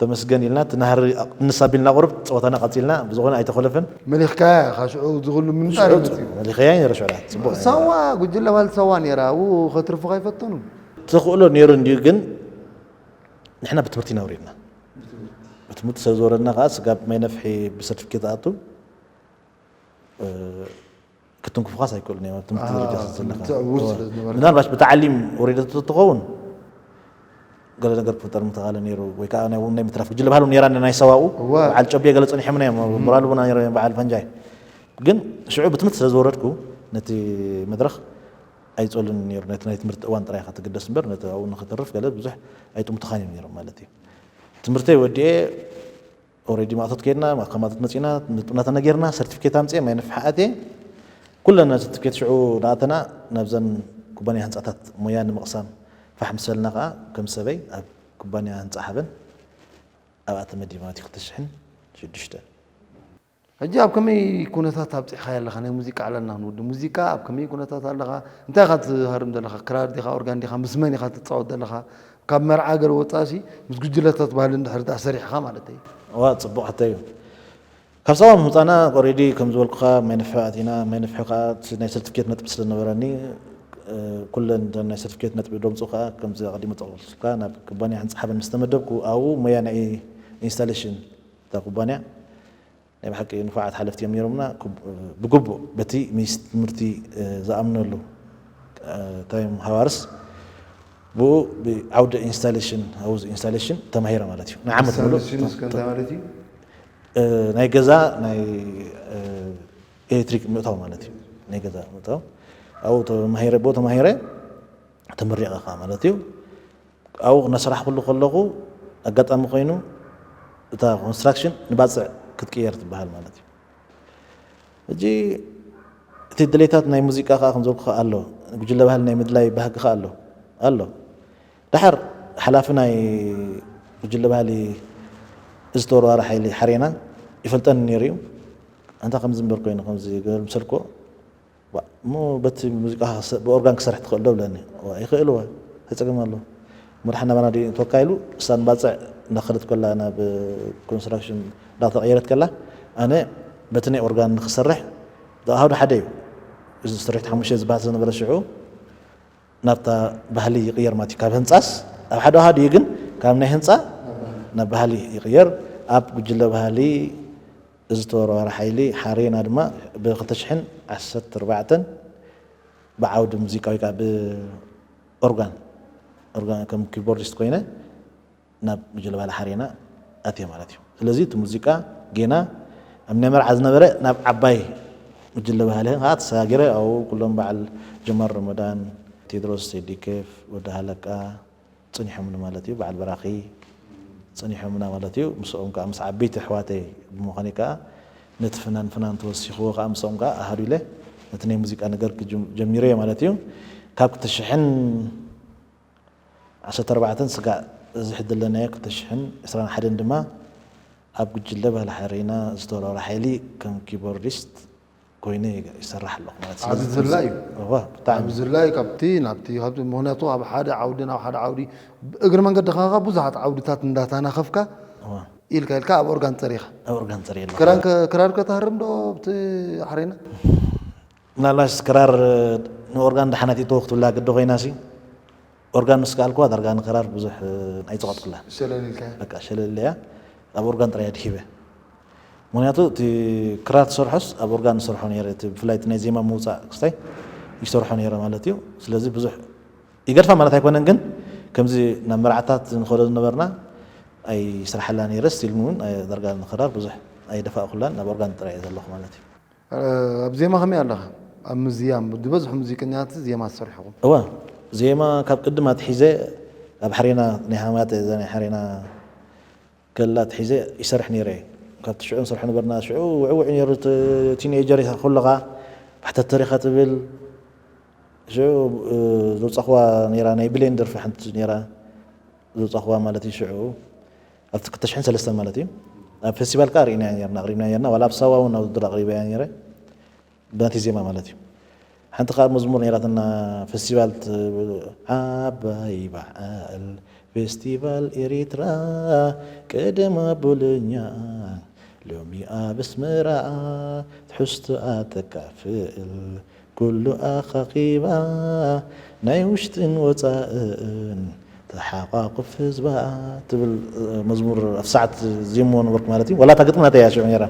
ተመስገን ኢልና እቲ ናህሪ እንሳብ ኢልና ቁሩብ ጸወታና ቀጺልና ብዝኾነ ኣይተኾለፈን። መሊኽካያ ኢኻ ሽዑ ዝኹሉ ምንጻር እዩ መጺኡ። መሊኸያ ነይረ ሽዑ ጽቡቕ ነይሩ። ሳዋ ጉጅለ ባህሊ ሳዋ ነይራ ኣብኡ ከትርፉኻ ኣይፈተኑን። ተኽእሎ ነይሩ እንድዩ ግን ንሕና ብትምህርቲ ኢና ወሪድና። ብትምህርቲ ስለ ዝወረድና ከዓ ስጋብ ማይ ነፍሒ ብሰርቲፊኬት ኣቱ ክትንክፉኻስ ኣይክእሉን እዮም ኣብ ትምህርቲ ደረጃ ስለ ዘለካ። ምናልባሽ ብተዓሊም ወሪደቶ ትኸውን ገለ ነገር ክፍጠር ምተኻለ ነይሩ ወይ ከዓ ናይ ናይ ምትራፍ ጉጅለ ባህሉ ነይራ ናይ ሰዋኡ በዓል ጨብየ ገለ ጸኒሖምና እዮም ሞራል ቡና ነይሮ በዓል ፈንጃይ ግን ሽዑ ብትምህርቲ ስለ ዝወረድኩ ነቲ መድረኽ ኣይጸሉን ነይሩ ነቲ ናይ ትምህርቲ እዋን ጥራይ ኢኻ ትግደስ እምበር ነቲ ኣብኡ ንኽተርፍ ገለ ብዙሕ ኣይጥምቱኻን እዮም ነይሮም ማለት እዩ ትምህርተይ ወዲኤ ኦሬዲ ማእቶት ከይድና ማእከል ማእቶት መፂና ንጥምና ተነጊርና ሰርቲፊኬት ኣምፅኤ ማይ ነፍሒ ኣትየ ኩለን ሰርቲፊኬት ሽዑ ዳኣተና ናብዘን ኩባንያ ህንፃታት ሞያ ንምቕሳም ፋሕ ምሰልና ከዓ ከም ሰበይ ኣብ ኩባንያ ህንፃ ሓበን ኣብኣ ተመዲበ ማለት እዩ ክልተ ሽሕን ሽዱሽተ ሕጂ ኣብ ከመይ ኩነታት ኣብፂሕኻዮ ኣለኻ ናይ ሙዚቃ ዕለልና ክንውድእ ሙዚቃ ኣብ ከመይ ኩነታት ኣለኻ እንታይ ኢኻ ትሃርም ዘለኻ ክራር ዲኻ ኦርጋን ዲኻ ምስ መን ኢኻ ትፃወት ዘለኻ ካብ መርዓ ገለ ወፃእሲ ምስ ጉጅለታት ባህሊ እንድሕር ደኣ ሰሪሕኻ ማለተይ። እዋ ፅቡቕ ሕቶ እዩ። ካብ ሳዋ ምምፃና ኦሬዲ ከም ዝበልኩኻ ማይ ነፍሒ ኣቲና ማይ ነፍሒ ከዓ ናይ ሰርቲፊኬት ነጥቢ ስለ ዝነበረኒ ኩለን ናይ ሰርቲፊኬት ነጥቢ ደምፁ ከዓ ከምዚ ኣቐዲመ ጠቕልካ ናብ ኩባንያ ህንፃ ሓበን ምስ ተመደብኩ ኣብኡ ሞያ ናይ ኢንስታሌሽን እታ ኩባንያ ናይ ብሓቂ ንፉዓት ሓለፍቲ እዮም ነይሮምና ብግቡእ በቲ ሚኒስትሪ ትምህርቲ ዝኣምነሉ እንታይ እዮም ሃዋርስ ብኡ ብዓውደ ኢንስታሌሽን ሃውዝ ኢንስታሌሽን ተማሂረ ማለት እዩ ንዓመት ሙሉእ ናይ ገዛ ናይ ኤሌክትሪክ ምእታው ማለት እዩ ናይ ገዛ ምእታው ኣብኡ ተማሂረ ብኡ ተማሂረ ተመሪቐ ከዓ ማለት እዩ ኣብኡ ክነስራሕ ክሉ ከለኹ ኣጋጣሚ ኮይኑ እታ ኮንስትራክሽን ንባፅዕ ክትቅየር ትበሃል ማለት እዩ ሕጂ እቲ ድሌታት ናይ ሙዚቃ ከዓ ከምዘልኩ ከዓ ኣሎ ጉጅለ ባህሊ ናይ ምድላይ ባህጊ ከዓ ኣሎ ኣሎ ድሓር ሓላፊ ናይ ጉጅለ ባህሊ ዝተወርዋረ ሓይሊ ሓሬና ይፈልጠኒ ነይሩ እዩ ኣንታ ከምዚ እምበር ኮይኑ ከምዚ ገበር ምሰልኮ እሞ በቲ ሙዚቃ ብኦርጋን ክሰርሕ ትኽእል ዶ ብለኒ ይኽእል ወ እንታይ ፀገም ኣሎ እሞ ድሓን ናባና ድዩ ተወካ ኢሉ እሳ ንባፅዕ እንዳኸደት ከላ ናብ ኮንስትራክሽን እንዳተቐየረት ከላ ኣነ በቲ ናይ ኦርጋን ንክሰርሕ ዝኣሃዱ ሓደ እዩ እዚ ስርሒት ሓሙሽተ ዝበሃል ዝነበረ ሽዑ ናብታ ባህሊ ይቕየር ማለት እዩ ካብ ህንፃስ ኣብ ሓደ ኣሃዱ እዩ ግን ካብ ናይ ህንፃ ናብ ባህሊ ይቕየር ኣብ ጉጅለ ባህሊ ዝተወርወረ ሓይሊ ሓሬና ድማ ብ ክልተ ሽሕን ዓሰርተ ኣርባዕተን ብዓውዲ ሙዚቃ ወይ ከዓ ብኦርጋን ኦርጋን ከም ኪቦርዲስት ኮይነ ናብ ጉጅለ ባህሊ ሓሬና ኣትየ ማለት እዩ። ስለዚ እቲ ሙዚቃ ጌና ኣብ ናይ መርዓ ዝነበረ ናብ ዓባይ ጉጅለ ባህሊ ከዓ ተሰጋጊረ ኣብኡ ኩሎም በዓል ጀማል ረመዳን፣ ቴድሮስ፣ ቴዲ ኬፍ፣ ወዲ ሃለቃ፣ ፀኒሖምኒ ማለት እዩ በዓል በራኺ ፀኒሖምና ማለት እዩ ምስኦም ከዓ ምስ ዓበይቲ ኣሕዋተይ ብምዃነይ ከዓ ነቲ ፍናን ፍናን ተወሲኽዎ ከዓ ምስኦም ከዓ ኣሃዱ ኢለ ነቲ ናይ ሙዚቃ ነገር ጀሚረ እየ ማለት እዩ ካብ ክልተ ሽሕን ዓሰርተ ኣርባዕተን ስጋዕ እዚ ሕዚ ዘለናዮ ክልተ ሽሕን ዕስራን ሓደን ድማ ኣብ ጉጅለ ባህሊ ሓሬና ዝተወርወረ ሓይሊ ከም ኪቦርዲስት ኮይነ ይሰርሕ ኣለኹ ማለት እዩ። ዓቢ ዝላ እዩ። እዋ፣ ብጣዕሚ። ዓቢ ዝላ እዩ ካብቲ ናብቲ ካብቲ ምኽንያቱ ኣብ ሓደ ዓውዲ ናብ ሓደ ዓውዲ እግሪ መንገዲ ኸዓ ብዙሓት ዓውድታት እንዳተናኸፍካ እዋ። ኢልካ ኢልካ ኣብ ኦርጋን ጸሪኻ። ኣብ ኦርጋን ጸሪየ ኣለኹ። ክራር ከ ክራር ከ ትሃርም ዶ ኣብቲ ሓሬና? ምናልባሽ ክራር ንኦርጋን ደሓናት ይእተዎ ክትብላ ግዲ ኮይና ሲ ኦርጋን ምስ ከኣልኩዋ ዳርጋ ንክራር ብዙሕ ኣይጸቐጥኩላን። ሸለል ኢልካ። በቃ ሸለል ኢለያ ኣብ ኦርጋን ጥራይ እየ ድሂበ። ምኽንያቱ እቲ ክራር ትሰርሖስ ኣብ ኦርጋን ዝሰርሖ ነይረ እቲ ብፍላይ እቲ ናይ ዜማ ምውፃእ ክስታይ ይሰርሖ ነይረ ማለት እዩ ስለዚ ብዙሕ ይገድፋ ማለት ኣይኮነን ግን ከምዚ ናብ መርዓታት ንኸዶ ዝነበርና ኣይስራሓላ ነይረ፣ ስቲል እውን ዳርጋ ንክራር ብዙሕ ኣይደፋእኩላን፣ ናብ ኦርጋን ጥራይ እየ ዘለኹ ማለት እዩ። ኣብ ዜማ ከመይ ኣለኻ? ኣብ ምዝያም ዝበዝሑ ሙዚቀኛታት ዜማ ዝሰርሕኹም? እዋ፣ ዜማ ካብ ቅድም ኣትሒዘ ኣብ ሓሬና ናይ ሃማተ እዛ ናይ ሓሬና ከላ ኣትሒዘ ይሰርሕ ነይረ እየ። ካብቲ ሽዑ ንሰርሖ ነበርና። ሽዑ ውዕውዕ ነይሩ፣ ቲኔጀር ኢኻ ኩለኻ፣ ባሕተተር ኢኻ ትብል። ሽዑ ዘውፃኹዋ ነይራ፣ ናይ ብሌን ደርፊ ሓንቲ ነይራ ዘውፃኹዋ ማለት እዩ። ሽዑ ኣብቲ ክልተ ሽሕን ሰለስተን ማለት እዩ። ኣብ ፌስቲቫል ከዓ ርኢናያ ነርና፣ ኣቕሪብናያ ነርና። ዋላ ኣብ ሳዋ እውን ኣብ ውድድር ኣቕሪበያ ነይረ ብናተይ ዜማ ማለት እዩ። ሓንቲ ከዓ መዝሙር ነይራትና፣ ፌስቲቫል ትብል፣ ዓባይ በዓል ፌስቲቫል ኤሪትራ፣ ቀደም ኣብ ቦሎኛ፣ ሎሚ ኣብ ኣስመራ፣ ትሕዝቶኣ ተካፍል ኩሉ ኣኻኺባ፣ ናይ ውሽጥን ወፃእን ተሓቋቁፍ ህዝባ ትብል መዝሙር ኣብ ሰዓት ዜምዎ ነበርኩ ማለት እዩ። ዋላ እታ ግጥሚ ናተይ እያ ሽዑ ነይራ።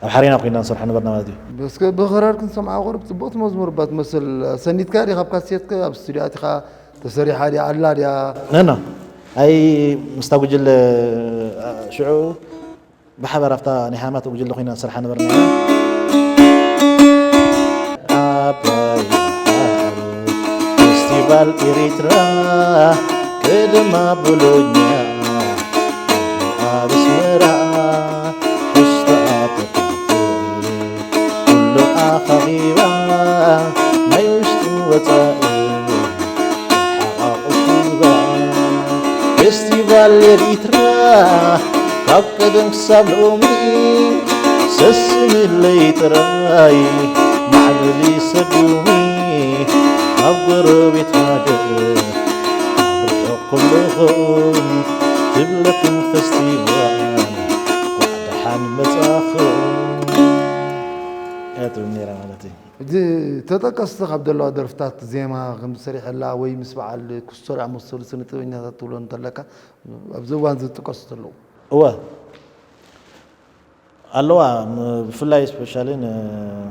ኣብ ሓሬና ኮይና ንሰርሖ ነበርና ማለት እዩ። እስከ ብኽራር ክንሰምዓ ቁሩብ። ፅብቕቲ መዝሙር እባ ትመስል። ሰኒትካ ዲኻ ኣብ ካሴትከ ኣብ ስቱዲዮ ኣቲኻ ተሰሪሓ ድያ ኣላ ድያ? ነና ኣይ ምስታ ጉጅለ ሽዑ ብሓባር ኣብታ ናይ ሃማት ጉጅለ ኮይና ንሰርሓ ነበርና ኢና። ዓባይ በዓል ፌስቲቫል ኤሪትራ፣ ቀደም ኣብ ቦሎኛ፣ ኣብ ኣስመራ፣ ሕስቶኣ ተካፍል ኩሉ ኣኻኺባ፣ ናይ ውሽጥን ወፃእን ሓቓቑፍ ህዝባ። ፌስቲቫል ኤሪትራ ካብ ቀደም ክሳብ ሎሚ ሰስንለይ ጥራይ ማዕበሊ ሰጉሚ ካብ ጎረቤት ሃገር ርሑቕ ኩልኹም ትብለኩም ፌስቲቫል እንኳዕ ደሓን መጻኹም እያ ትብል ነይራ ማለት እዩ። ሕጂ ተጠቀስቲ ካብ ዘለዋ ደርፍታት ዜማ ከም ዝሰሪሐላ ወይ ምስ በዓል ኩስቶር ኣመሰሉ ስነ ጥበበኛታት ትብሎ እንተለካ ኣብዚ እዋን ዝጥቀሱ ዘለዉ? እወ ኣለዋ። ም- ብፍላይ ስፔሻሊ ን-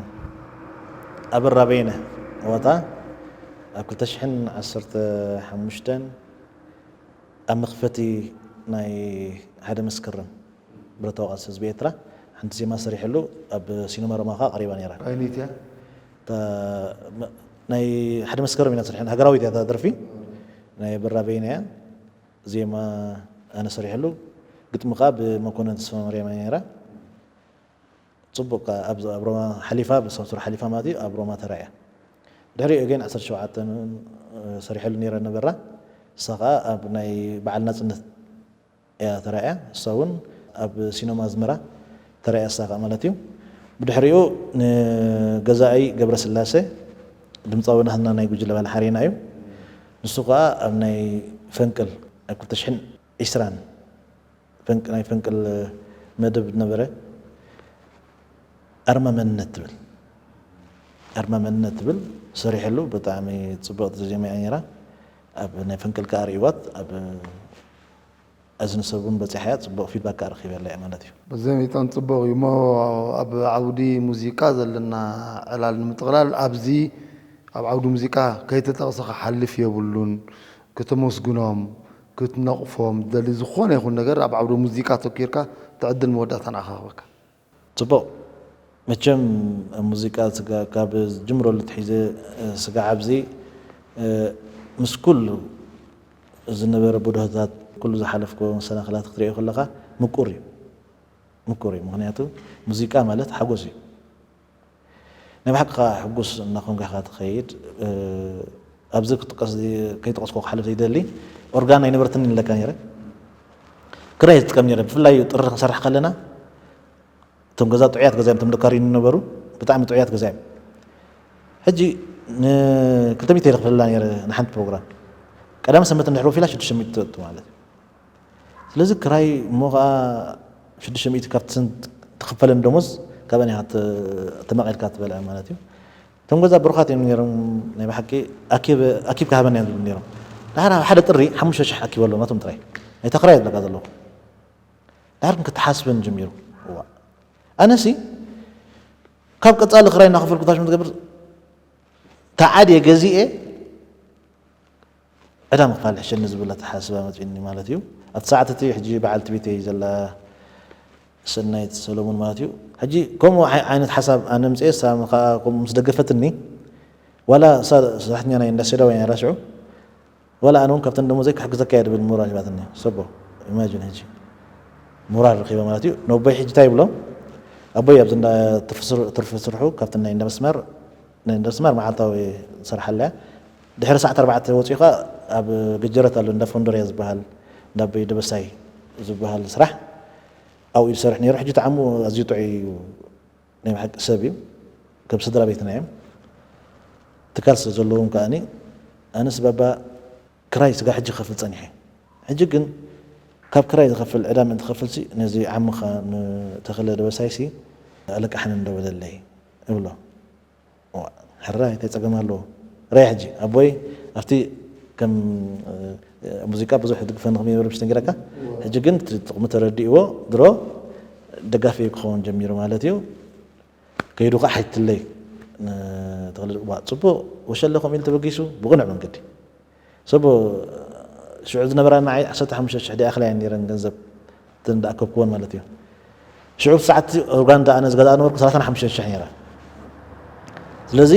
ኣበራ በየነ ወታ ኣብ ክልተ ሽሕን ዓሰርተ ሓሙሽተን ኣብ መኽፈቲ ናይ ሓደ መስከረም ብረታዊ ቃልሲ ህዝቢ ኤርትራ ሓንቲ ዜማ ሰሪሕሉ ኣብ ሲነማ ሮማ ከዓ ቀሪባ ነይራ። ኣይነይቲ እያ? እታ መ- ናይ ሓደ መስከረም ኢና ሰሪሕና፣ ሃገራዊት እያ እታ ደርፊ ናይ ኣበራ በየነ እያ። ዜማ ኣነ ሰሪሐሉ፣ ግጥሚ ከዓ ብመኮነን ተስፋማርያም እያ ነይራ። ፅቡቅ ከዓ ኣብ ኣብ ሮማ ሓሊፋ፣ ብሳውስሮ ሓሊፋ ማለት እዩ፣ ኣብ ሮማ ተራእያ። ድሕሪኡ ግን ዓሰርተ ሸውዓተ ሰሪሐሉ ነይረ ነበራ። እሳ ከዓ ኣብ ናይ በዓል ናፅነት እያ ተራእያ። እሳ እውን ኣብ ሲኖማ ኣዝመራ ተራእያ እሳ ከዓ ማለት እዩ። ብድሕሪኡ ንገዛኢ ገብረስላሴ ድምፃዊ ናህና ናይ ጉጅለ ባህሊ ሓሬና እዩ። ንሱ ከዓ ኣብ ናይ ፈንቅል ኣብ ክልተ ሽሕን ዕስራን ፈንቅ- ናይ ፈንቅል መደብ ነበረ። ኣርማ መንነት ትብል ኣርማ መንነት ትብል ሰሪሐሉ። ብጣዕሚ ፅብቕቲ ዜማ እያ ነይራ። ኣብ ናይ ፈንቅል ከዓ ርእይዋት ኣብ ኣዝኒ ሰብ እውን በፂሓ እያ። ፅቡቕ ፊድባክ ከዓ ረኺበላ እያ ማለት እዩ። በዚ መጠን ፅቡቕ እዩ እሞ ኣብ ዓውዲ ሙዚቃ ዘለና ዕላል ንምጥቕላል ኣብዚ ኣብ ዓውዲ ሙዚቃ ከይተጠቕሰ ክሓልፍ የብሉን። ከተመስግኖም ክትነቕፎም ትደሊ ዝኾነ ይኹን ነገር ኣብ ዓውዲ ሙዚቃ ተኪርካ እቲ ዕድል መወዳእታ ንዓኻ ክበካ። ፅቡቕ መቸም ሙዚቃ ካብ ዝጅምረሉ ትሒዘ ስጋዕ ኣብዚ ምስ ኩሉ ዝነበረ ብድሆታት ኩሉ ዝሓለፍኮ መሰናኽላት ክትሪኦ ከለኻ ምቁር እዩ ምቁር እዩ ምክንያቱ ሙዚቃ ማለት ሓጎስ እዩ ናይ ብሓቂ ከዓ ሕጉስ እናኾንካ ኢኻ ትኸይድ ኣብዚ ክትጥቀስ ከይጠቀስኮ ክሓልፍ ዘይደሊ ኦርጋን ኣይነበርትኒ ንለካ ነረ ክራይ ዝጥቀም ነረ ብፍላይ ጥሪ ክንሰርሕ ከለና እቶም ገዛ ጥዑያት ገዛ እዮም እቶም ደካሪ ነበሩ ብጣዕሚ ጥዑያት ገዛ እዮም ሕጂ ንክልተ ሚእቲ ኢለ ክፍለላ ነረ ንሓንቲ ፕሮግራም ቀዳም ሰንበት እንድሕር ወፊላ ሽዱሽተ ሚእቲ ተእቱ ማለት እዩ ስለዚ ክራይ እሞ ከዓ ሽዱሽተ ሚእቲ ካብቲ ስንት ትኽፈለን ደሞዝ ካብአን ኢኻ ተማቒልካ ትበልዐ ማለት እዩ እቶም ገዛ ብሩኻት እዮም ነሮም ናይ ብሓቂ ኣኪብካ ሃበና እዮም ዝብሉ ነሮም ድሓር ሓደ ጥሪ ሓሙሽተ ሽሕ ኣኪበሎም ናቶም ጥራይ ናይታ ክራይ ዝብለካ ዘለኹ ድሓር ግን ክትሓስበን ጀሚሩ እዋ ኣነሲ ካብ ቀፃሊ ክራይ እናኸፈልኩ ታሽም ትገብር ተዓድየ ገዚኤ ዕዳ ምኽፋል ይሕሸኒ ዝብል ኣተሓሳስባ መፂኡኒ ማለት እዩ። ኣብቲ ሰዓት እቲ ሕጂ በዓልቲ ቤተይ ዘላ ሰናይት ሰሎሞን ማለት እዩ። ሕጂ ከምኡ ዓይ- ዓይነት ሓሳብ ኣነ ምፅኤ፣ እሳ ከዓ ከምኡ ምስ ደገፈትኒ፣ ዋላ እሳ ሰራሕተኛ ናይ ኢንዱስትሪ ወይ ናይ ራስዑ፣ ዋላ ኣነ እውን ካብተን ደሞዘይ ክሕግዘካ እየ ድብል ሞራል ሂባትኒ። ሰቦ ኢማጂን ሕጂ ሞራል ረኺበ ማለት እዩ። ነቦይ ሕጂ እንታይ ይብሎ? ኣቦይ ኣብዚ እንዳ ትርፊ ስር- ትርፊ ስርሑ ካብተን ናይ እንዳ መስመር ናይ እንዳ መስመር መዓልታዊ ዝሰርሓላ እያ። ድሕሪ ሰዓት ኣርባዕተ ወፂኡ ኸዓ ኣብ ገጀረት ኣሎ እንዳ ፎንዶርያ ዝበሃል እንዳ ኣቦይ ደበሳይ ዝበሃል ስራሕ ኣብኡ እዩ ዝሰርሕ ነይሩ። ሕጂ ተዓሙ ኣዝዩ ጥዑይ እዩ። ናይ ብሓቂ ሰብ እዩ። ከም ስድራ ቤትና እዮም። ትካል ስለ ዘለዎም ከኣኒ ኣነስ ባባ ክራይ ስጋ ሕጂ ክኸፍል ጸኒሐ። ሕጂ ግን ካብ ክራይ ዝኸፍል ዕዳ ምእንቲ ክኸፍልሲ ነዚ ዓምኻ ንተኽለ ደበሳይሲ ኣለቃሕን እንዶ በለለይ እብሎ። እዋ፣ ሕራይ እንታይ ጸገም ኣለዎ? ራይ ሕጂ ኣቦይ ኣብቲ ከም እ፣ ሙዚቃ ብዙሕ ድግፈኒ ከም ይነበረ ምሽ ተንጊረካ። ሕጂ ግን እቲ ጥቕሚ ተረዲእዎ ድሮ ደጋፊ ክኸውን ጀሚሩ ማለት እዩ። ከይዱ ከዓ ሓይትለይ ንተኽለ ዋ ጽቡቕ ወሸለ ከምኡ ኢሉ ተበጊሱ ብቕኑዕ መንገዲ ሰቦ ሽዑ ዝነበራ ንዓይ ዓሰርተ ሓሙሽተ ሽሕ ዲኣኽላ እየን ነይረን ገንዘብ እተን እንዳኣከብክወን ማለት እዩ። ሽዑ ሰዓት ኡጋንዳ ኣነ ዝገዛእ ነበርኩ ሰላሳን ሓሙሽተ ሽሕ ነይራ። ስለዚ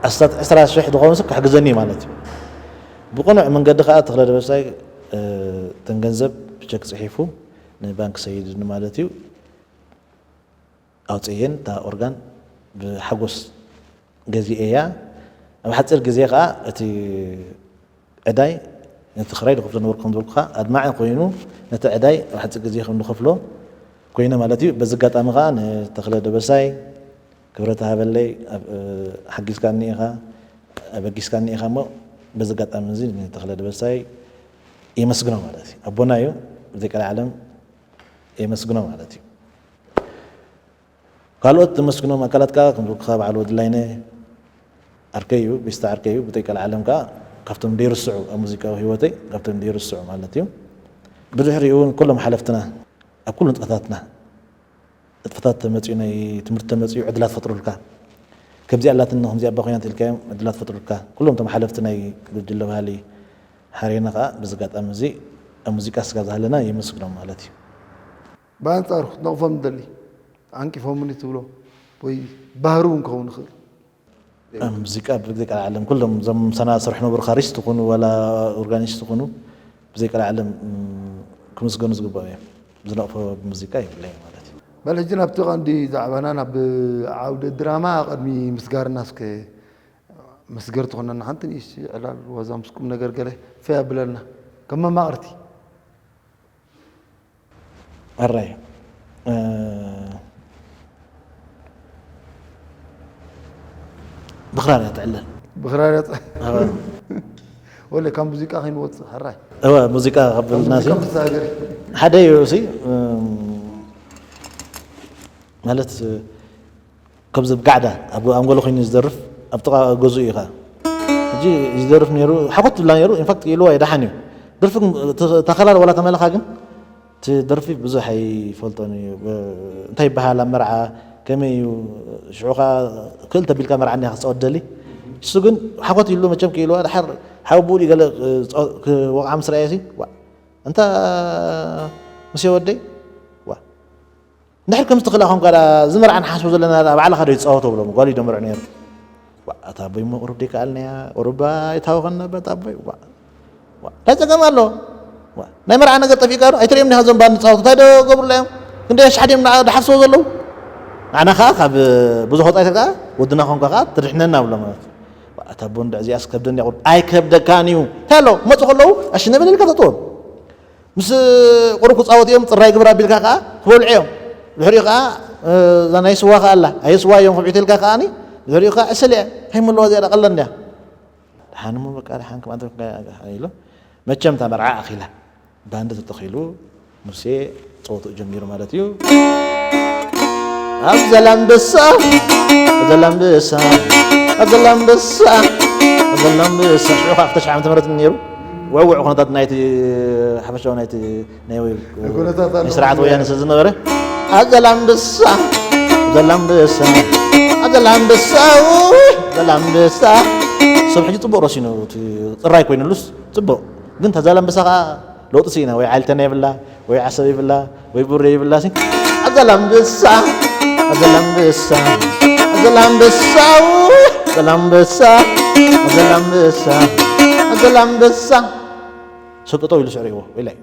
ኣስታት ዕስራ ሽሕ ዝኸውን ሰብ ክሕግዘኒ ማለት እዩ። ብቕኑዕ መንገዲ ከዓ ተኽለ ደበሳይ እተን ገንዘብ ብቸክ ፅሒፉ ንባንክ ሰይድኒ ማለት እዩ። ኣውፅኤን እታ ኦርጋን ብሓጎስ ገዚኤያ። ኣብ ሓፂር ግዜ ከዓ እቲ ዕዳይ ነቲ ክራይ ዝኸፍሎ ነበርኩ ከም ዝበልኩኻ ኣድማዒ ኮይኑ ነቲ ዕዳይ ኣብ ሓፂር ግዜ ከም ንኸፍሎ ኮይነ ማለት እዩ። በዚ ኣጋጣሚ ከዓ ንተኽለ ደበሳይ ክብረት ሃበለይ፣ ኣብ- ሓጊዝካኒ ኢኻ፣ ኣበጊስካኒ ኢኻ እሞ በዚ ኣጋጣሚ እዚ ንተኽለ ደበሳይ የመስግኖ ማለት እዩ። ኣቦና እዩ፣ ብዘይ ቀልዓለም የመስግኖ ማለት እዩ። ካልኦት ዘመስግኖም ኣካላት ከዓ ከም ዝበልኩኻ በዓል ወድላይነ ዓርከይ እዩ፣ ቤስታ ዓርከይ እዩ። ብዘይ ቀልዓለም ከዓ ካብቶም ዘይርስዑ ኣብ ሙዚቃዊ ህይወተይ ካብቶም ዘይርስዑ ማለት እዩ። ብድሕሪኡ እውን ኩሎም ሓለፍትና ኣብ ኩሉ ንጥፈታትና ንጥፈታት ተመፅኡ ናይ ትምህርቲ ተመፅኡ ዕድላት ፈጥሩልካ ከምዚ ኣላትና ከምዚ ኣባ ኮይና ኢልካዮም ዕድላት ፈጥሩልካ ኩሎም እቶም ሓለፍቲ ናይ ጉጅለ ባህሊ ሓሬና ከዓ በዚ ኣጋጣሚ እዚ ኣብ ሙዚቃ ስጋብ ዝሃለና የመስግኖም ማለት እዩ። ብኣንጻሩ ክትነቕፎም ትደሊ፣ ዓንቂፎምኒ ትብሎ ወይ ባህሪ እውን ክኸውን ይኽእል። ኣብ ሙዚቃ ብዘይ ቀልዓለም ኩሎም እዞም ምሳና ዝሰርሑ ነበሩ ካሪስት ትኹኑ ዋላ ኦርጋኒስት ትኹኑ ብዘይ ቀልዓለም ክምስገኑ ዝግባኦም እዮም። ዝነቕፎ ሙዚቃ የብለይን ማለት እዩ። በል ሕጂ ናብቲ ቀንዲ ዛዕባና ናብ ዓውደ ድራማ ቅድሚ ምስጋርና እስከ መስገር ትኾነና ሓንቲ ንእሽቲ ዕላል ዋዛ ምስ ቁም ነገር ገለ ፈይ ኣብለልና ከም መማቕርቲ ኣራይ ብኽራር እያ ትዕለል። ብኽራር እያ ወለ ካብ ሙዚቃ ከይንወፅእ ሕራይ እወ ሙዚቃ ከብልና ሲ መሳገሪ ሓደ እዩ ሲ ማለት ከምዚ ብጋዕዳ ኣብ ኣንጎሎ ኮይኑ ዝደርፍ ኣብ ጥቓ ገዝኡ እዩ ከዓ ሕጂ ዝደርፍ ነይሩ ሓኮት ትብላ ነይሩ ኢንፋክት ኢልዋ የደሓን እዩ ደርፊ ተኸላል ዋላ ተመለኻ ግን እቲ ደርፊ ብዙሕ ኣይፈልጦን እዩ እንታይ ይበሃል ኣብ መርዓ ከመይ እዩ ሽዑ ከዓ ክእል ተቢልካ መርዓ እኒኻ ክፃወት ደሊ እሱ ግን ሓኮት ኢሉ መቸም ክኢልዋ ድሓር ሓወ ብኡ ገለ ክወቕዓ ምስ ረኣየ ሲ እንታ ሙሴ ወደይ ዋ እንድሕር ከምዚ ትኽእላ ኮንካ እዚ መርዓ ንሓስቦ ዘለና ባዕልኻ ዶ ይፃወቶ ብሎም ጓል ይደምርዑ ነይሩ ኣታ ኣቦይ እሞ ቁሩብ ደይከኣልናያ ቁሩባ ይታወኸና በት ኣቦይ እንታይ ፀገም ኣሎ ናይ መርዓ ነገር ጠፊእካ ዶ ኣይትሪኦም ዲኻ ዞም ባንዲ ፃወቱ እንታይ ዶ ገብሩላ እዮም ክንደ ኣሽሓት እዮም ዝሓስቦ ዘለዉ ንዓና ከዓ ካብ ብዙሕ ወፃኢ ተልካ ወድና ኮንካ ከዓ ትድሕነና ብሎ ማለት እዩ ኣታ ኣቦ እንድዕ እዚኣስ ከብደኒ ኣይከብደካን እዩ እንታይ ኣሎ ክመፁ ከለዉ ኣሽነ በለልካ ተጥዎም ምስ ቁሩብ ክፃወት እዮም ፅራይ ግብር ኣቢልካ ከዓ ክበልዑ እዮም ድሕሪኡ ከዓ እዛ ናይ ስዋ ከዓ ኣላ ኣየ ስዋ እዮም ክብዒት ኢልካ ከዓ ድሕሪኡ ከዓ ዕስል እያ እንታይ መለዋ እዚኣ ቀለል እንድያ ደሓን እሞ በቃ ደሓን ከም ኣንተ ኢሉ መቸም እታ መርዓ ኣኺላ ባንዲ ተተኺሉ ሙሴ ፀወትኡ ጀሚሩ ማለት እዩ ኣብ ዘላምበሳ ዘላምበሳ ኣብ ዘላምበሳ ኣብ ዘላምበሳ ሽዑ ከዓ ክልተ ሽሕ ዓመተ ምህረት ነይሩ ውዕውዕ ኩነታት ናይቲ ሓፈሻዊ ናይቲ ናይ ስርዓት ወያነ ስለ ዝነበረ ኣብ ዘላምበሳ ኣብ ዘላምበሳ ኣብ ዘላምበሳ ዘላምበሳ ሰብ ሕጂ ጽቡቕ ረሲኑ፣ እቲ ጥራይ ኮይኑሉስ ጽቡቕ። ግን እታ ዛላምበሳ ከኣ ለውጢ ስኢና፣ ወይ ዓሊተና የብላ፣ ወይ ዓሰብ የብላ፣ ወይ ቡሬ የብላ ሲ። ኣዛላምበሳ፣ ኣዛላምበሳ፣ ኣዛላምበሳ፣ ኣዛላምበሳ፣ ኣዛላምበሳ፣ ኣዛላምበሳ። ሰብ ጠጠው ኢሉ ስዕርዎ፣ ወይላይ።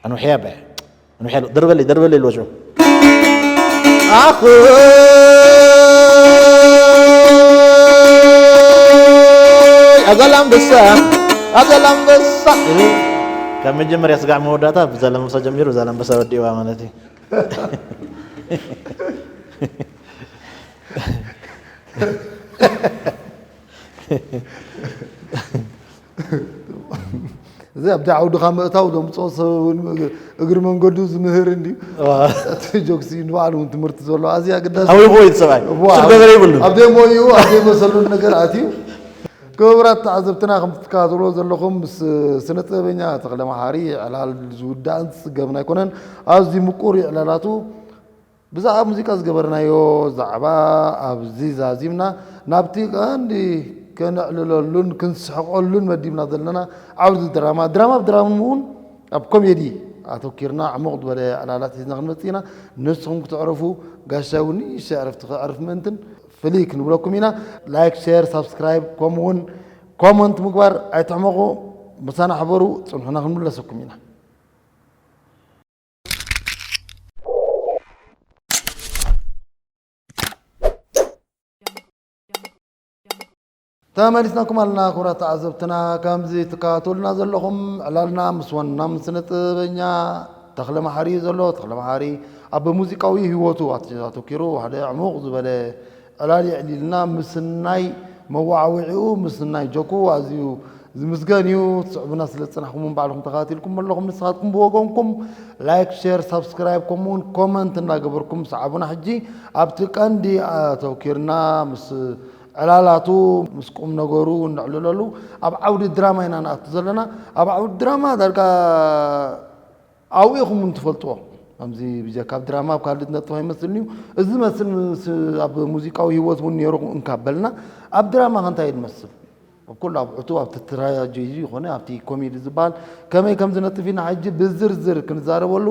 ኣንውሕያ በ-፣ ኣንውሕያ ሎ-፣ ደርበለይ፣ ደርበለይ ኢልዎ ሽዑ። ኣኽ፣ ኣዛላምበሳ፣ ኣዛላምበሳ። ካብ መጀመርያ ስጋዕ መወዳእታ ብዛላምበሳ ጀሚሩ፣ ዛላምበሳ ወዲእዋ ማለት እዩ። እዚ ኣብቲ ዓውድኻ ምእታው ዘምፅኦ ሰብ እውን እግሪ መንገዱ ዝምህር እንድዩ። እዋ። እቲ ጆክሲ ንባዕሉ እውን ትምህርቲ ዘሎ ኣዝያ ግዳስ ኣውይኹ ወይ ሰብኣይ። እዋ። ስር ገበረ ይብሉን። ኣብ ደሞኡ ኣብ ዘይመሰሉን ነገር ኣትዩ። ክቡራት ተዓዘብትና፣ ከም ትከታተልዎ ዘለኹም ምስ ስነ ጥበበኛ ተኽለ መሓሪ ዕላል ዝውዳእን ዝፅገብን ኣይኮነን። ኣዝዩ ምቁር እዩ ዕላላቱ። ብዛዕባ ሙዚቃ ዝገበርናዮ ዛዕባ ኣብዚ ዛዚምና፣ ናብቲ ቀንዲ ከነዕልለሉን ክንስሕቐሉን መዲብና ዘለና ዓውዲ ድራማ፣ ድራማ ብድራማ እውን ኣብ ኮሜዲ ኣተኪርና ዕሙቕ ዝበለ ዕላላት ሒዝና ክንመጽእ ኢና። ንስኹም ክትዕረፉ፣ ጋሻ እውን ንእሽተይ ዕረፍቲ ከዕርፍ ምእንትን ፍልይ ክንብለኩም ኢና። ላይክ፣ ሼር፣ ሳብስክራይብ ከምኡ እውን ኮመንት ምግባር ኣይትሕመቑ። ምሳና ሕበሩ፣ ጽንሑና ክንምለሰኩም ኢና። ተመሊስናኩም ኣለና ክቡራት ተዓዘብትና። ከምዚ ትከታተሉና ዘለኹም ዕላልና ምስ ዋና ስነ ጥበበኛ ተኽለ መሓሪ እዩ ዘሎ። ተኽለ መሓሪ ኣብ ሙዚቃዊ ህይወቱ ኣት-፣ ኣተኪሩ ሓደ ዕሙቕ ዝበለ ዕላል የዕሊልና። ምስናይ መወዓውዒኡ፣ ምስናይ ጆኩ ኣዝዩ ዝምስገን እዩ። ትስዕቡና ስለ ዝጸናሕኩምን ባዕልኹም ተኸታቲልኩም ኣለኹም። ንስኻትኩም ብወገንኩም ላይክ፣ ሼር፣ ሳብስክራይብ ከምኡውን ኮመንት እናገበርኩም ሰዓቡና። ሕጂ ኣብቲ ቀንዲ ኣተውኪርና ምስ ዕላላቱ ምስ ቁም ነገሩ እነዕልለሉ ኣብ ዓውዲ ድራማ ኢና ንኣቱ ዘለና። ኣብ ዓውዲ ድራማ ዳርጋ ኣብኡ ኢኹም እውን ትፈልጥዎ። ከምዚ ብጀካ ኣብ ድራማ ኣብ ካልእ ነጥፍ ኣይመስልን እዩ። እዚ መስል ምስ ኣብ ሙዚቃዊ ህይወት እውን ነይሩ እንካ በልና፣ ኣብ ድራማ ከ እንታይ እዩ ዝመስል? ኣብ ኩሉ ኣብ ዕቱብ ኣብቲ ትራጀዲ ይኾነ ኣብቲ ኮሜዲ ዝበሃል ከመይ ከም ዝነጥፍ ኢና ሕጂ ብዝርዝር ክንዛረበሉ።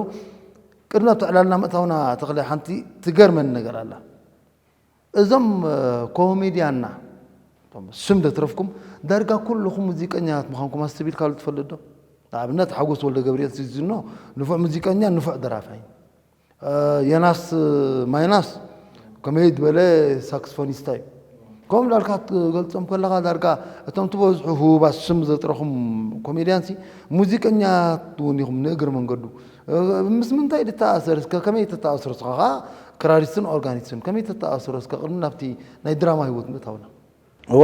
ቅድሚ ኣብቲ ዕላልና ምእታውና ተኽለ ሓንቲ ትገርመኒ ነገር ኣላ። እዞም፣ እ፣ ኮሜድያና፣ እቶም ስም ዘትረፍኩም፣ ዳርጋ ኩልኹም ሙዚቀኛታት ምዃንኩም ኣስተብሂልካሉ ትፈልጥ ዶ? ንኣብነት ሓጎስ ወልደገብርኤል ሲዚኖ ንፉዕ ሙዚቀኛ፣ ንፉዕ ደራፋይ። እ፣ ዮናስ፣ እ፣ ማይናስ ከመይ ዝበለ ሳክስፎኒስታ እዩ። ከምኡ እንዳልካ ትገልጾም ከለኻ ዳርጋ እቶም ትበዝሑ ህቡባት ስም ዘጥረኹም ኮሜድያንሲ ሙዚቀኛት እውን ኢኹም ንእግሪ መንገዱ። እ፣ ምስ ምንታይ ድተኣሰር እስከ ከመይ ተተኣስሩ? ንስኻ ኸኣ ክራሪስትን ኦርጋኒስትን ከመይ ተተኣስሩ? እስከ ቅድሚ ናብቲ ናይ ድራማ ህይወት ምእታውና። እወ፣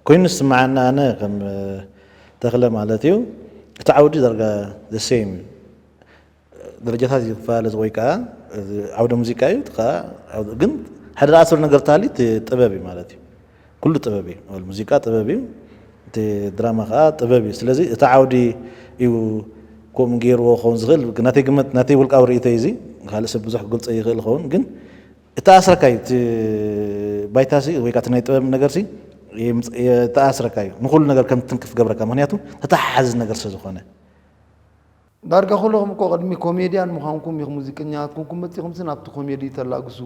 ኮይኑ ዝስምዓኒ ኣነ ከም ተኽለ ማለት እዩ፣ እቲ ዓውዲ ዳርጋ the same እዩ። ደረጃታት እዩ ክፈላለ ወይ ከኣ ዓውደ ሙዚቃ እዩ፣ እቲ ከኣ ዓውደ፣ ግን ሓደ ዝኣስር ነገር ተሃልዩ እቲ ጥበብ እዩ ማለት እዩ። ኩሉ ጥበብ እዩ። ሙዚቃ ጥበብ እዩ፣ እቲ ድራማ ከኣ ጥበብ እዩ። ስለዚ እቲ ዓውዲ እዩ ከምኡ ገይርዎ ክኸውን ዝኽእል። ናተይ ግምት፣ ናተይ ውልቃዊ ርእይቶይ እዚ፣ ካልእ ሰብ ብዙሕ ክገልጾ ይኽእል ይኸውን፣ ግን እተኣስረካ እዩ። እቲ ባይታሲ ወይ ከኣ እቲ ናይ ጥበብ ነገርሲ የምጽ-፣ የተኣስረካ እዩ። ንኹሉ ነገር ከም ትንክፍ ገብረካ። ምኽንያቱ ተተሓሓዚ ነገር ስለ ዝኾነ። ዳርጋ ኩለኹም እኮ ቅድሚ ኮሜድያን ምዃንኩም ኢኹም ሙዚቀኛታት ኮንኩም መጺኹምሲ ናብቲ ኮሜዲ ተላግሱ።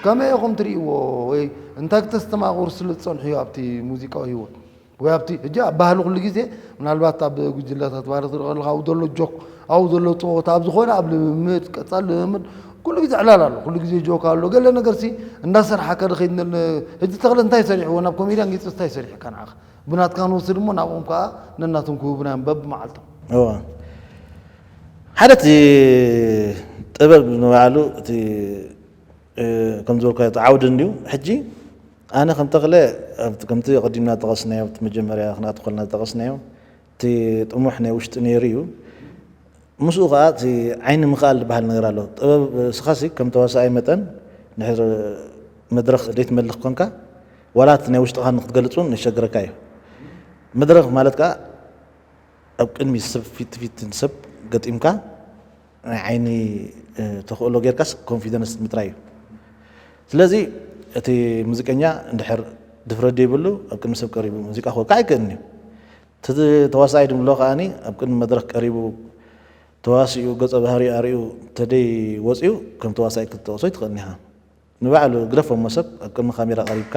ከመይ ኢኹም ትርእይዎ? ወይ እንታይ ክተስተማቕሩ ስለ ዝጸንሑ እዩ ኣብቲ ሙዚቃዊ ህይወት? ወይ ኣብቲ፣ ሕጂ ኣብ ባህሊ ኩሉ ግዜ፣ ምናልባት ኣብ ጉጅለታት ባህሊ ክትርኢ ከለኻ፣ ኣብኡ ዘሎ ጆክ፣ ኣብኡ ዘሎ ጸወታ፣ ኣብ ዝኾነ ኣብ ልምምድ፣ ቀጻሊ ልምምድ፣ ኩሉ ግዜ ዕላል ኣሎ። ኩሉ ግዜ ጆክ ኣሎ። ገለ ነገርሲ እንዳሰርሓ ከድኸይድ ንል-፣ ሕጂ ተኽለ እንታይ ሰሪሕዎ? ናብ ኮሜድያን ገይጽ እንታይ ሰሪሕካ ንዓኻ? ብናትካ ንወስድ እሞ ናብኦም ከኣ ነናቶም ክህቡና እዮም በብመዓልቶም። እወ። ሓደ እቲ ጥበብ ንባዕሉ እቲ፣ እ፣ ከም ዝበልካዮ እቲ ዓውዲ እንድዩ። ሕጂ ኣነ ከም ተኽለ ኣብቲ፣ ከምቲ ቀዲምና ዝጠቐስናዮ፣ ኣብቲ መጀመርያ ክንኣቱ ከለና ዝጠቐስናዮ፣ እቲ ጥሙሕ ናይ ውሽጢ ነይሩ እዩ። ምስኡ ኸዓ እቲ ዓይኒ ምኽኣል ዝበሃል ነገር ኣሎ። ጥበብ፣ እስኻሲ ከም ተዋሳኣይ መጠን፣ ድሕር መድረኽ ዘይትመልኽ ኮንካ፣ ዋላ እቲ ናይ ውሽጥኻ ንክትገልጽ እውን የሸግረካ እዩ። መድረኽ ማለት ከኣ ኣብ ቅድሚ ሰብ፣ ፊት ፊት ንሰብ ገጢምካ፣ ናይ ዓይኒ፣ እ፣ ተኽእሎ ጌርካስ ኮንፊደንስ ምጥራይ እዩ። ስለዚ እቲ ሙዚቀኛ እንድሕር ድፍረት ዘይብሉ ኣብ ቅድሚ ሰብ ቀሪቡ ሙዚቃ ክወቅዕ ኣይክእልን እዩ። እቲ ተዋሳኣይ ድምሎ ከዓኒ ኣብ ቅድሚ መድረኽ ቀሪቡ ተዋሲኡ ገጸ ባህሪ ኣርእዩ ተደይ ወፂኡ ከም ተዋሳኣይ ክትጠቕሶ ኣይትኽእልን ኢኻ። ንባዕሉ ግደፎ እሞ ሰብ ኣብ ቅድሚ ካሜራ ቀሪብካ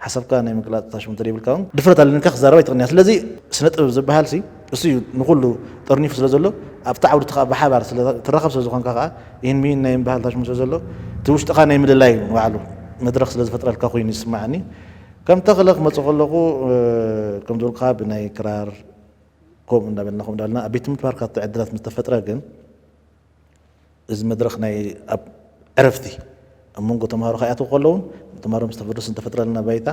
ሓሳብካ ናይ ምግላፅ ታሽሙ እንተደይብልካ እውን ድፍረት ኣለኒ ኢልካ ክዛረብ ኣይትኽእልን ኢኻ። ስለዚ ስነ ጥበብ ዝበሃል ሲ እሱ እዩ ንኹሉ ጠርኒፉ ስለ ዘሎ ኣብቲ ዓውዲ እቲ ከዓ ብሓባር ስለ ትራኸብ ስለ ዝኾንካ ከዓ ይህን ሚን ናይ ምባሃል ታሽሙ ስለ ዘሎ እቲ ውሽጥኻ ናይ ምልላይ እዩ ንባዕሉ መድረኽ ስለ ዝፈጥረልካ ኮይኑ ይስማዓኒ። ከም ተኽለ ክመፅእ ከለኹ ከም ዝበልካ ብናይ ክራር ከምኡ እንዳበልና ከምኡ እንዳበልና ኣብ ቤት ትምህርቲ ፓርካት ዕድላት ምስ ተፈጥረ ግን እዚ መድረኽ ናይ ኣብ ዕረፍቲ ኣብ መንጎ ተምሃሮ ከይኣተው ከለውን ተምሃሮ ምስ ተፈደሱ እንተፈጥረልና ባይታ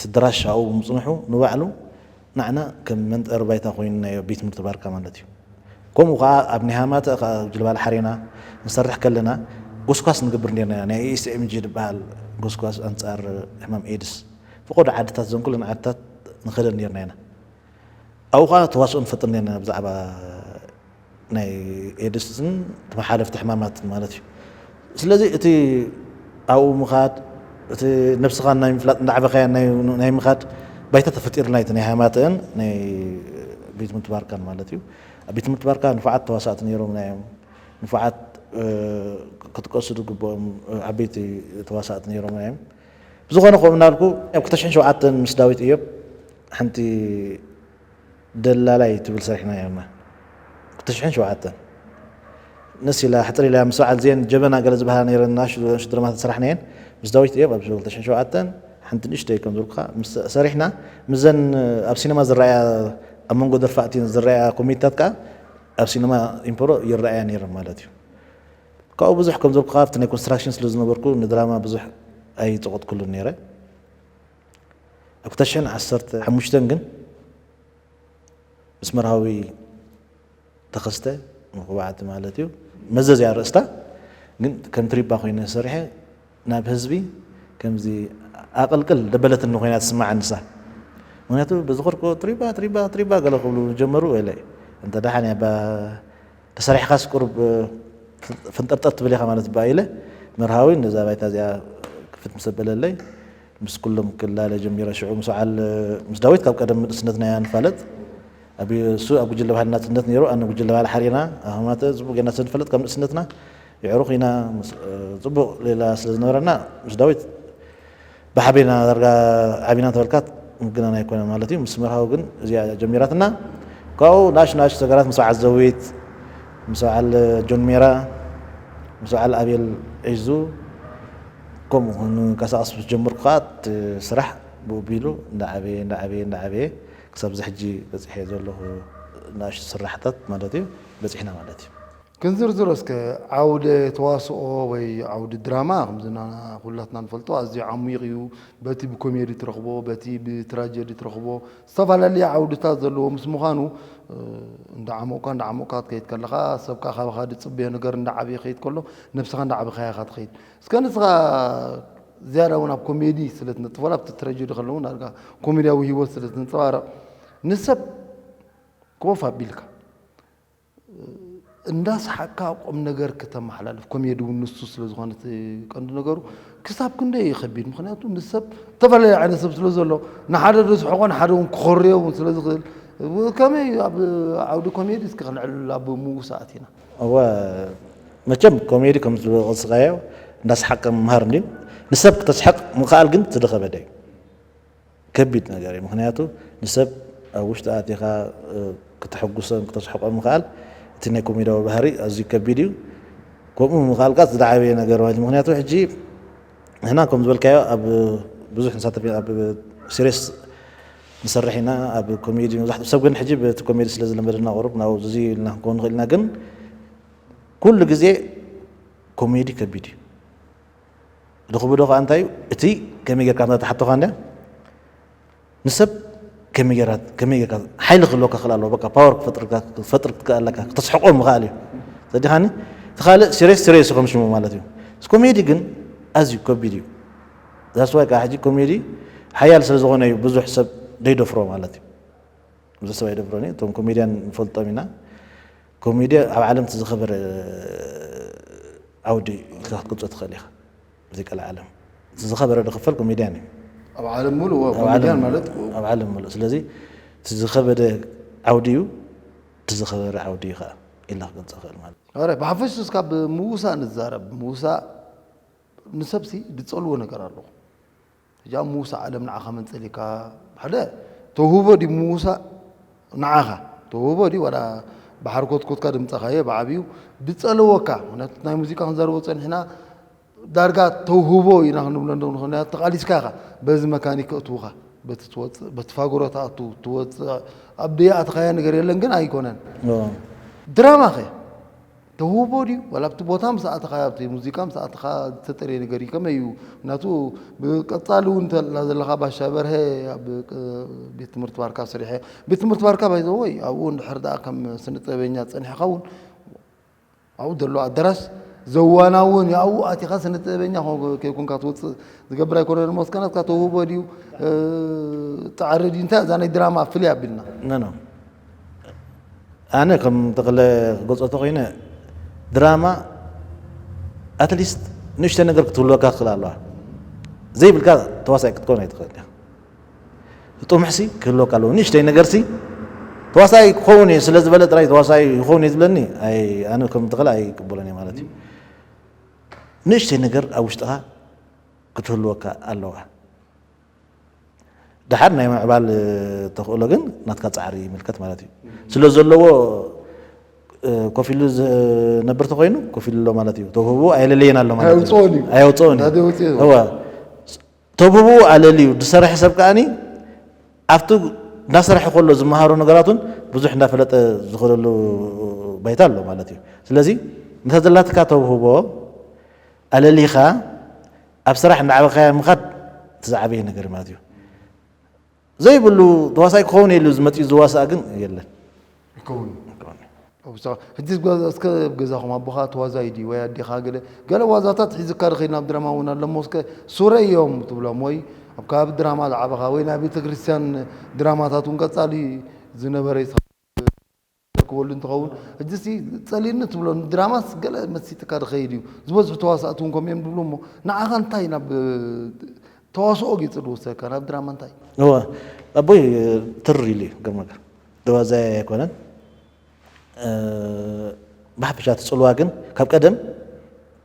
ስድራሽ ኣብኡ ብምፅንሑ ንባዕሉ ንዓና ከም መንጠሪ ባይታ ኮይኑ ናይ ቤት ትምህርቲ ባርካ ማለት እዩ። ከምኡ ከዓ ኣብ ናይ ሃማተ ከዓ ጅልባል ሓሬና ንሰርሕ ከለና ጎስኳስ ንገብር ነርና ኢና። ናይ ኤስኤምጂ ዝበሃል ጎስኳስ ኣንፃር ሕማም ኤድስ ፈቆዶ ዓድታት ዘን ኩለን ዓድታት ንኸደን ነርና ኢና። ኣብኡ ከዓ ተዋስኦ ንፈጥር ነርና ብዛዕባ ናይ ኤድስን ተመሓለፍቲ ሕማማትን ማለት እዩ። ስለዚ እቲ ኣብኡ ምኻድ እቲ ነብስኻ ናይ ምፍላጥ እንዳዕበኻያ ናይ ምኻድ ባይታ ተፈጢርና እቲ ናይ ሃማተአን ናይ ቤት ትምህርቲ ባርካን ማለት እዩ። ኣብ ቤት ትምህርቲ ባርካ ንፉዓት ተዋሳእቲ ነይሮምና እዮም። ንፉዓት ክጥቀሱ ዝግብኦም ዓበይቲ ተዋሳእቲ ነይሮምና እዮም። ብዝኾነ ከምኡ እናልኩ ኣብ ክልተ ሽሕን ሸውዓተን ምስ ዳዊት እዮብ ሓንቲ ደላላይ ትብል ሰሪሕና ነርና። ክልተ ሽሕን ሸውዓተን ንስ ኢላ ሕፅር ኢላ ምስ በዓል ዜን ጀበና ገለ ዝበሃላ ነይረን ናሹ ድራማት ዝሰራሕናየን ምስ ዳዊት እዮም ኣብ ክልተ ሽሕን ሸውዓተን ሓንቲ ንእሽተይ ከም ዝብልካ ምስ ሰሪሕና ምስዘን ኣብ ሲነማ ዝረኣያ ኣብ መንጎ ደርፋእቲ ዝረኣያ ኮሜዲታት ከዓ ኣብ ሲነማ ኢምፖሮ ይረኣያ ነይረን ማለት እዩ። ካብኡ ብዙሕ ከም ዘልኩ ኣብቲ ናይ ኮንስትራክሽን ስለ ዝነበርኩ ንድራማ ብዙሕ ኣይፀቆጥኩሉን ነይረ። ኣብ ክልተ ሽሕን ዓሰርተ ሓሙሽተን ግን ምስ መርሃዊ ተኸስተ መኽባዕቲ ማለት እዩ መዘዝ እያ ርእስታ ግን ከም ትሪባ ኮይነ ሰሪሐ ናብ ህዝቢ ከምዚ ኣቕልቅል ደበለትኒ ኮይና ትስማዓኒ ንሳ። ምክንያቱ ብዝኸድኮ ትሪባ ትሪባ ትሪባ ገለ ክብሉ ጀመሩ ኢለ እንተ ደሓን እያ ባ ተሰሪሕካስ ቁሩብ ፍንጠርጠር ትብል ኢኻ ማለት እባ ኢለ መርሃዊ ነዛ ባይታ እዚኣ ክፍት ምስ ኣበለለይ ምስ ኩሎም ክላለ ጀሚረ። ሽዑ ምስ በዓል ምስ ዳዊት ካብ ቀደም ንእስነትና ኢና ንፋለጥ። ኣብ እሱ ኣብ ጉጅለ ባህሊ ናጽነት ነይሩ፣ ኣነ ጉጅለ ባህሊ ሓሪና ኣህማተ ጽቡቕ ጌርና ስለ ንፈልጥ ካብ ንእስነትና የዕሩኽ ኢና። ጽቡቕ ሌላ ስለ ዝነበረና ምስ ዳዊት ብሓቤና ዳርጋ ዓቢና እንተበልካ ምግናን ኣይኮነን ማለት እዩ። ምስ መርሃዊ ግን እዚኣ ጀሚራትና። ካብኡ ንኣሽቱ ንኣሽቱ ነገራት ምስ በዓል ዘዊት፣ ምስ በዓል ጆን ሜራ፣ ምስ በዓል ኣቤል ዒዙ ከምኡ ክንቀሳቐስ ምስ ጀመርኩ ከዓ እቲ ስራሕ ብኡ ቢሉ እንዳዓበየ እንዳዓበየ እንዳዓበየ ክሳብ እዚ ሕጂ በፂሐ ዘለኹ ንኣሽቱ ስራሕታት ማለት እዩ በፂሕና ማለት እዩ። ክንዝርዝሮ እስከ ዓውደ ተዋስኦ ወይ ዓውዲ ድራማ ከምዚ ኩላትና ንፈልጦ ኣዝዩ ዓሚቕ እዩ። በቲ ብኮሜዲ ትረኽቦ፣ በቲ ብትራጀዲ ትረኽቦ ዝተፈላለየ ዓውድታት ዘለዎ ምስ ምዃኑ እንዳዓሞቕካ እንዳዓሞቕካ ክትከይድ ከለኻ ሰብ ከዓ ካባኻ ዝፅበዮ ነገር እንዳዓበየ ከይድ ከሎ ነብስኻ እንዳዓበኻያ ኢኻ ትኸይድ። እስከ ንስኻ ዝያዳ እውን ኣብ ኮሜዲ ስለ ትነጥፍ ዋላ ኣብቲ ትራጀዲ ከሎ እውን ዳርጋ ኮሜድያዊ ህይወት ስለ ትንፀባረቕ ንሰብ ኮፍ ኣቢልካ እንዳሰሓቅካ ቁም ነገር ክተመሓላልፍ ኮሜዲ እውን ንሱ ስለ ዝኾነ እቲ ቀንዲ ነገሩ ክሳብ ክንደይ እዩ ከቢድ ምክንያቱ ንሰብ ዝተፈላለዩ ዓይነት ሰብ ስለ ዘሎ ንሓደ ዶ ስሕቆ ንሓደ እውን ክኸርዮ እውን ስለ ዝኽእል ከመይ ኣብ ዓውዲ ኮሜዲ እስኪ ክንዕልል ኣብ ምውሳኣት ኢና እወ መቸም ኮሜዲ ከም ዝወቀስካዮ እንዳሰሓቅካ ምምሃር እንድዩ ንሰብ ክተስሕቅ ምኽኣል ግን ዝደኸበደ እዩ ከቢድ ነገር እዩ። ምኽንያቱ ንሰብ ኣብ ውሽጢ ኣቲኻ ክተሐጉሶን ክተስሕቆን ምኽኣል እቲ ናይ ኮሜድያዊ ባህሪ ኣዝዩ ከቢድ እዩ። ከምኡ ምኽኣል ከኣ ዝዓበየ ነገር ማለት እዩ። ምኽንያቱ ሕጂ ንሕና ከም ዝበልካዮ ኣብ ብዙሕ ንሳተፍ ኢና፣ ኣብ ሲሪየስ ንሰርሕ ኢና፣ ኣብ ኮሜዲ መብዛሕትኡ ሰብ ግን ሕጂ በቲ ኮሜዲ ስለ ዝለመደና ቁሩብ ናብዚ ኢልና ክንከውን ንኽእል ኢና። ግን ኩሉ ግዜ ኮሜዲ ከቢድ እዩ። ዝኽብዶ ከዓ እንታይ እዩ? እቲ ከመይ ጌርካ እንዳ ተሓቶኻ እንድያ ንሰብ ከመይ ጌራ ከመይ ጌርካ ሓይሊ ክህልወካ ክኽእል ኣለዎ። በቃ ፓወር ክፈጥርካ ክትፈጥር ክትክእል ኣለካ። ክተስሕቆ ምኽኣል እዩ። ተዲኻኒ እቲ ካልእ ሲሪየስ ሲሪየስ ከም ሽሙ ማለት እዩ። ኮሜዲ ግን ኣዝዩ ከቢድ እዩ። ዛስ ዋይ ከዓ ሕጂ ኮሜዲ ሓያል ስለ ዝኾነ እዩ ብዙሕ ሰብ ደይደፍሮ ማለት እዩ። ብዙሕ ሰብ ኣይደፍሮን እዩ። እቶም ኮሜድያን ንፈልጦም ኢና። ኮሜዲ ኣብ ዓለም እቲ ዝኸበረ ዓውዲ ኢልካ ክትገልጾ ትኽእል ኢኻ። ሙዚቃ ዓለም እቲ ዝኸበረ ዝኽፈል ኮሜድያን እዩ። ኣብ ዓለም ሙሉእ እዎ፣ ኣብ ኮሜድያን ዓለም ማለት ኣብ ዓለም ሙሉእ። ስለዚ እቲ ዝኸበደ ዓውዲ እዩ፣ እቲ ዝኸበረ ዓውዲ እዩ ከዓ ኢልና ክንገልጾ ንኽእል ማለት እዩ። ኣረ፣ ብሓፈሽ እስካብ ምውሳእ ንዛረብ። ምውሳእ ንሰብሲ ዝጸልዎ ነገር ኣለዎ። ሕጂ ኣብ ምውሳእ ዓለም ንዓኻ መን ጸሊካ? ሓደ ተውህቦ ድዩ ምውሳእ? ንዓኻ ተውህቦ ድዩ ዋላ ብሓርኮትኮትካ ድምጻኻዮ ብዓብዩ ድጸለወካ? ምኽንያቱ ናይ ሙዚቃ ክንዛረቦ ጸኒሕና ዳርጋ ተውህቦ ኢና ክንብሎ እንዶ ንኾን ተቓሊስካ ኢኻ። በዚ መካኒክ ከእትውኻ፣ በቲ ትወጽእ፣ በቲ ፋጎሮ ትኣቱ፣ ትወጽእ፣ ኣብ ደይኣትኻዮ ነገር የለን ግን ኣይኮነን። ኦ። ድራማ ኸ? ተውህቦ ድዩ? ዋላ ኣብቲ ቦታ ምስ ኣተኻ፣ ኣብቲ ሙዚቃ ምስ ኣተኻ ዝተጠርየ ነገር እዩ። ከመይ እዩ? ምኽንያቱ ብቀጻሊ እውን እንተላ ዘለኻ ባሻ በርሀ ኣብ ቅ-፣ ቤት ትምህርቲ ባርካ ሰሪሐ። ቤት ትምህርቲ ባርካ ባይ ዘ ወይ ኣብኡ እንድሕር ደኣ ከም ስነ ጥበበኛ ጸኒሕካ እውን ኣብኡ ዘሎ ኣዳራሽ ዘዋናውን እዩ። ኣብኡ ኣቲኻ ስነ ጥበበኛ ኮ-፣ ከይኮንካ ትወጽእ ዝገብር ኣይኮነን። እሞ እስከ ናትካ ተውህቦ ድዩ? እ፣ ጻዕሪ ድዩ? እንታይ እዛ ናይ ድራማ ፍልይ ኣቢልና? ኖ፣ ኖ። ኣነ ከም ተኽለ ክገልጾ ተኾይነ ድራማ ኣትሊስት ንእሽተይ ነገር ክትህልወካ ትኽእል ኣለዋ። ዘይብልካ ተዋሳኣይ ክትከውን ኣይትኽእል ኢኻ። ጥሙሕሲ ክህልወካ ኣለዎ። ንእሽተይ ነገርሲ ተዋሳኣይ ክኸውን እየ ስለ ዝበለ ጥራይ ተዋሳኣይ ይኸውን እየ ዝብለኒ፣ ኣይ፣ ኣነ ከም ተኽለ ኣይቅበሎን እየ ማለት እዩ። ንእሽተይ ነገር ኣብ ውሽጥኻ ክትህልወካ ኣለዋ። ደሓር ናይ ምዕባል ተኽእሎ ግን ናትካ ጻዕሪ ይምልከት ማለት እዩ። ስለ ዘለዎ፣ እ፣ ኮፍ ኢሉ ዝነብር ተኾይኑ ኮፍ ኢሉ ኣሎ ማለት እዩ። ተውህቦ ኣየለለየን ኣሎ ማለት እዩ። ኣየውጽኦን እዩ። ኣየውጽኦን እዩ። እንዳደ ውጽኦ። እወ። ተውህቦ ኣለልዩ ዝሰርሕ ሰብ ከኣኒ ኣብቲ እንዳሰርሐ ከሎ ዝመሃሮ ነገራት እውን ብዙሕ እንዳፈለጠ ዝኸደሉ ባይታ ኣሎ ማለት እዩ። ስለዚ ነታ ዘላትካ ተውህቦ ኣለሊኻ ኣብ ስራሕ እንዳዓበኻያ ምኻድ እቲ ዝዓበየ ነገር እዩ ማለት እዩ። ዘይብሉ ተዋሳይ ክኸውን የሉ ዝመፅኡ ዝዋሳእ ግን የለን። ይከውን። ይከውን። ኣብ ሳ-፣ ሕጂ እስከ፣ እስከ ኣብ ገዛኹም ኣቦኻ ተዋዛይ ድዩ ወይ ኣዴኻ ገለ፣ ገለ ዋዛታት ሒዝካ ዶ ኸይድ ናብ ድራማ እውን ኣሎ እሞ እስከ ሱረ እዮም ትብሎም ወይ ኣብ ከባቢ ድራማ ዝዓበኻ ወይ ናይ ቤተ ክርስቲያን ድራማታት እውን ቀጻሊ ዝነበረ ክበሉ እንትኸውን፣ ሕጂሲ ጸሊኒ ትብሎ ንድራማስ ገለ መሲጥካ ድኸይድ እዩ። ዝበዝሑ ተዋሳእቲ እውን ከምኡ እዮም ዝብሉ እሞ ንዓኻ እንታይ ናብ ተዋስኦ ገይሩ ዝወሰድካ ናብ ድራማ እንታይ? እወ፣ ኣቦይ ትር ኢሉ እዩ፣ ግርመ ነገር። ተዋዛይ ኣይኮነን። እ፣ ብሓፈሻ እቲ ጽልዋ ግን ካብ ቀደም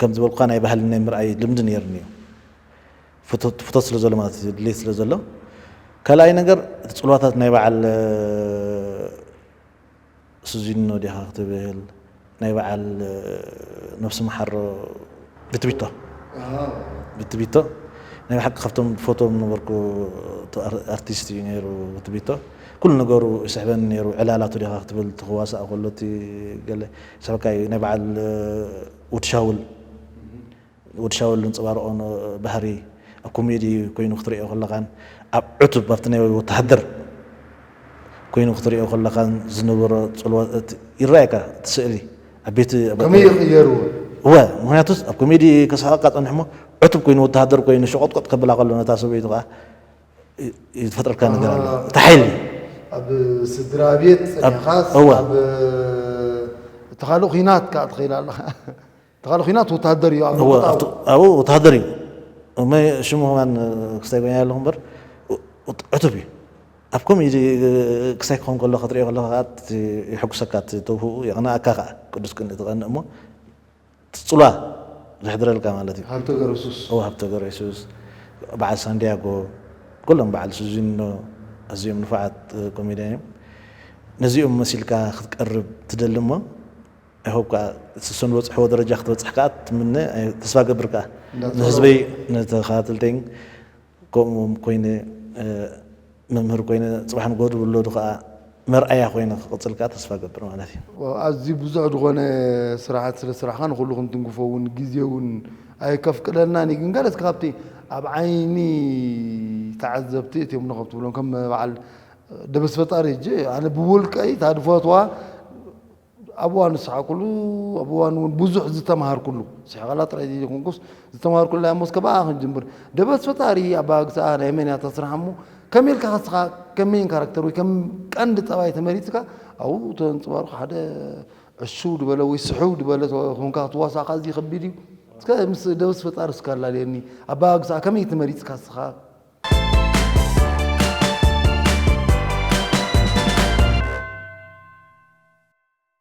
ከም ዝበልኩኻ ናይ ባህሊ ናይ ምርኣይ ልምዲ ነይሩኒ እዩ። ፍቶት፣ ፍቶት ስለ ዘሎ ማለት እዩ፣ ድሌት ስለ ዘሎ። ካልኣይ ነገር እቲ ጽልዋታት ናይ በዓል፣ እ፣ ሱዚኖ ዲኻ ክትብል፣ ናይ በዓል፣ እ፣ ነብሲ መሓሮ ብትቢቶ። ኣሃ። ብትቢቶ ናይ ብሓቂ ካብቶም ፎቶም ነበርኩ፣ እቲ ኣር-፣ ኣርቲስት እዩ ነይሩ ብትቢቶ። ኩሉ ነገሩ ይስሕበኒ ነይሩ። ዕላላቱ ዲኻ ክትብል፣ እቲ ክዋሳእ ከሎ እቲ ገለ ይስሕበካ እዩ። ናይ በዓል፣ እ፣ ወዲ ሻውል፣ ወዲ ሻውል ዘንጸባርቖ ነ-፣ ባህሪ ኣብ ኮሜዲ ኮይኑ ክትርእዮ ከለኻን ኣብ ዕቱብ ኣብቲ ናይ ወተሃደር ኮይኑ ክትርእዮ ከለኻን ዝነበሮ ጽልዋ፣ እቲ ይረኣየካ፣ እቲ ስእሊ ኣብ ቤት፣ ኣብ ከመይ ይቕየርዎ? እወ፣ ምኽንያቱስ ኣብ ኮሜዲ ከስሕቐካ ጸኒሑ እሞ ዕቱብ ኮይኑ ወተሃደር ኮይኑ ሸቆጥቆጥ ከብላ ከሎ ነታ ሰበይቱ ከኣ ይ-፣ ይፈጥረልካ ነገር ኣሎ። ኣሃ። እቲ ሓይሊ። ኣብ ስድራ ቤት ኣብ፣ ጸኒሕኻስ እወ። ኣብ እቲ ካልእ ኲናት ከኣ ትኸይድ ኣለኻ። ተኻሊ ኲናት ወተሃደር እዩ፣ ኣብ እወ፣ ቦታ ኣብቲ፣ ኣብኡ ወተሃደር እዩ። እሞ ሽሙ ከማን ክስታይ ጎይና ኣለኹ እምበር፣ ው-፣ ው-፣ ዕቱብ እዩ። ኣብ ኮሜዲ ክስታይ ክኸውን ከሎ ክትሪኦ ከለኻ ከኣ እቲ የሐጉሰካ፣ እቲ ተውህኡ የቕንኣካ ከኣ፣ ቅዱስ ቅንኢ ትቐንእ እሞ፣ እቲ ጽልዋ ዘሕድረልካ ማለት እዩ። ሃብተ ገረሱስ። እወ፣ ሃብተ ገረሱስ፣ በዓል ሳንዲያጎ፣ ኩሎም በዓል ሱዚኖ፣ ኣዝዮም ንፉዓት ኮሜድያን እዮም። ነዚኦም መሲልካ ክትቀርብ ትደሊ እሞ፣ I hope ከኣ እሶም ዝበጽሕዎ ደረጃ ክትበጽሕ ከኣ ትምነ፣ ኣይ፣ ተስፋ ገብር ከኣ። እንዳተኸታተልኩ። ንህዝበይ፣ ንተኸታተልተይን ከምኡም ኮይነ፣ እ፣ መምህር ኮይነ ጽባሕ ንግሆ ዝውለዱ ከኣ መርኣያ ኮይነ ክቕጽል ከኣ ተስፋ ገብር ማለት እዩ። ኣዝዩ ብዙሕ ዝኾነ ስራሓት ስለ ስራሕካ ንኹሉ ክንትንክፎ እውን ግዜ እውን ኣይከፍቅደልናን እዩ። ግን ገለ እስከ ካብቲ ኣብ ዓይኒ ተዓዘብቲ እትዮም ንኸብ ትብሎም ከም በዓል ደበስ ፈጣሪ፣ ሕጂ ኣነ ብውልቀይ እታ ዝፈትዋ ኣብ እዋኑ ዝሰሓቅኩሉ፣ ኣብ እዋኑ እውን ብዙሕ ዝተምሃርኩሉ፣ ስሒቐላ ጥራይ ዘይኮንኩስ፣ ዝተምሃርኩላ እያ። እሞ እስከ ብኣ ክንጅምር። ደበስ ፈጣሪ ኣበሃግስኣ ናይ መን እያ እታ ስራሕ እሞ፣ ከመይ ኢልካ ከስኻ፣ ከም ሜን ካራክተር ወይ ከም ቀንዲ ጠባይ ተመሪጽካ፣ ኣብኡ ተንጸባርቑ። ሓደ ዕሹው ዝበለ ወይ ስሑው ዝበለ ኮንካ ክትዋሳእ ከኣ ኣዝዩ ከቢድ እዩ። እስከ ምስ ደበስ ፈጣሪ እስከ ኣላልየኒ፣ ኣበሃግስኣ ከመይ ተመሪጽካ እስኻ?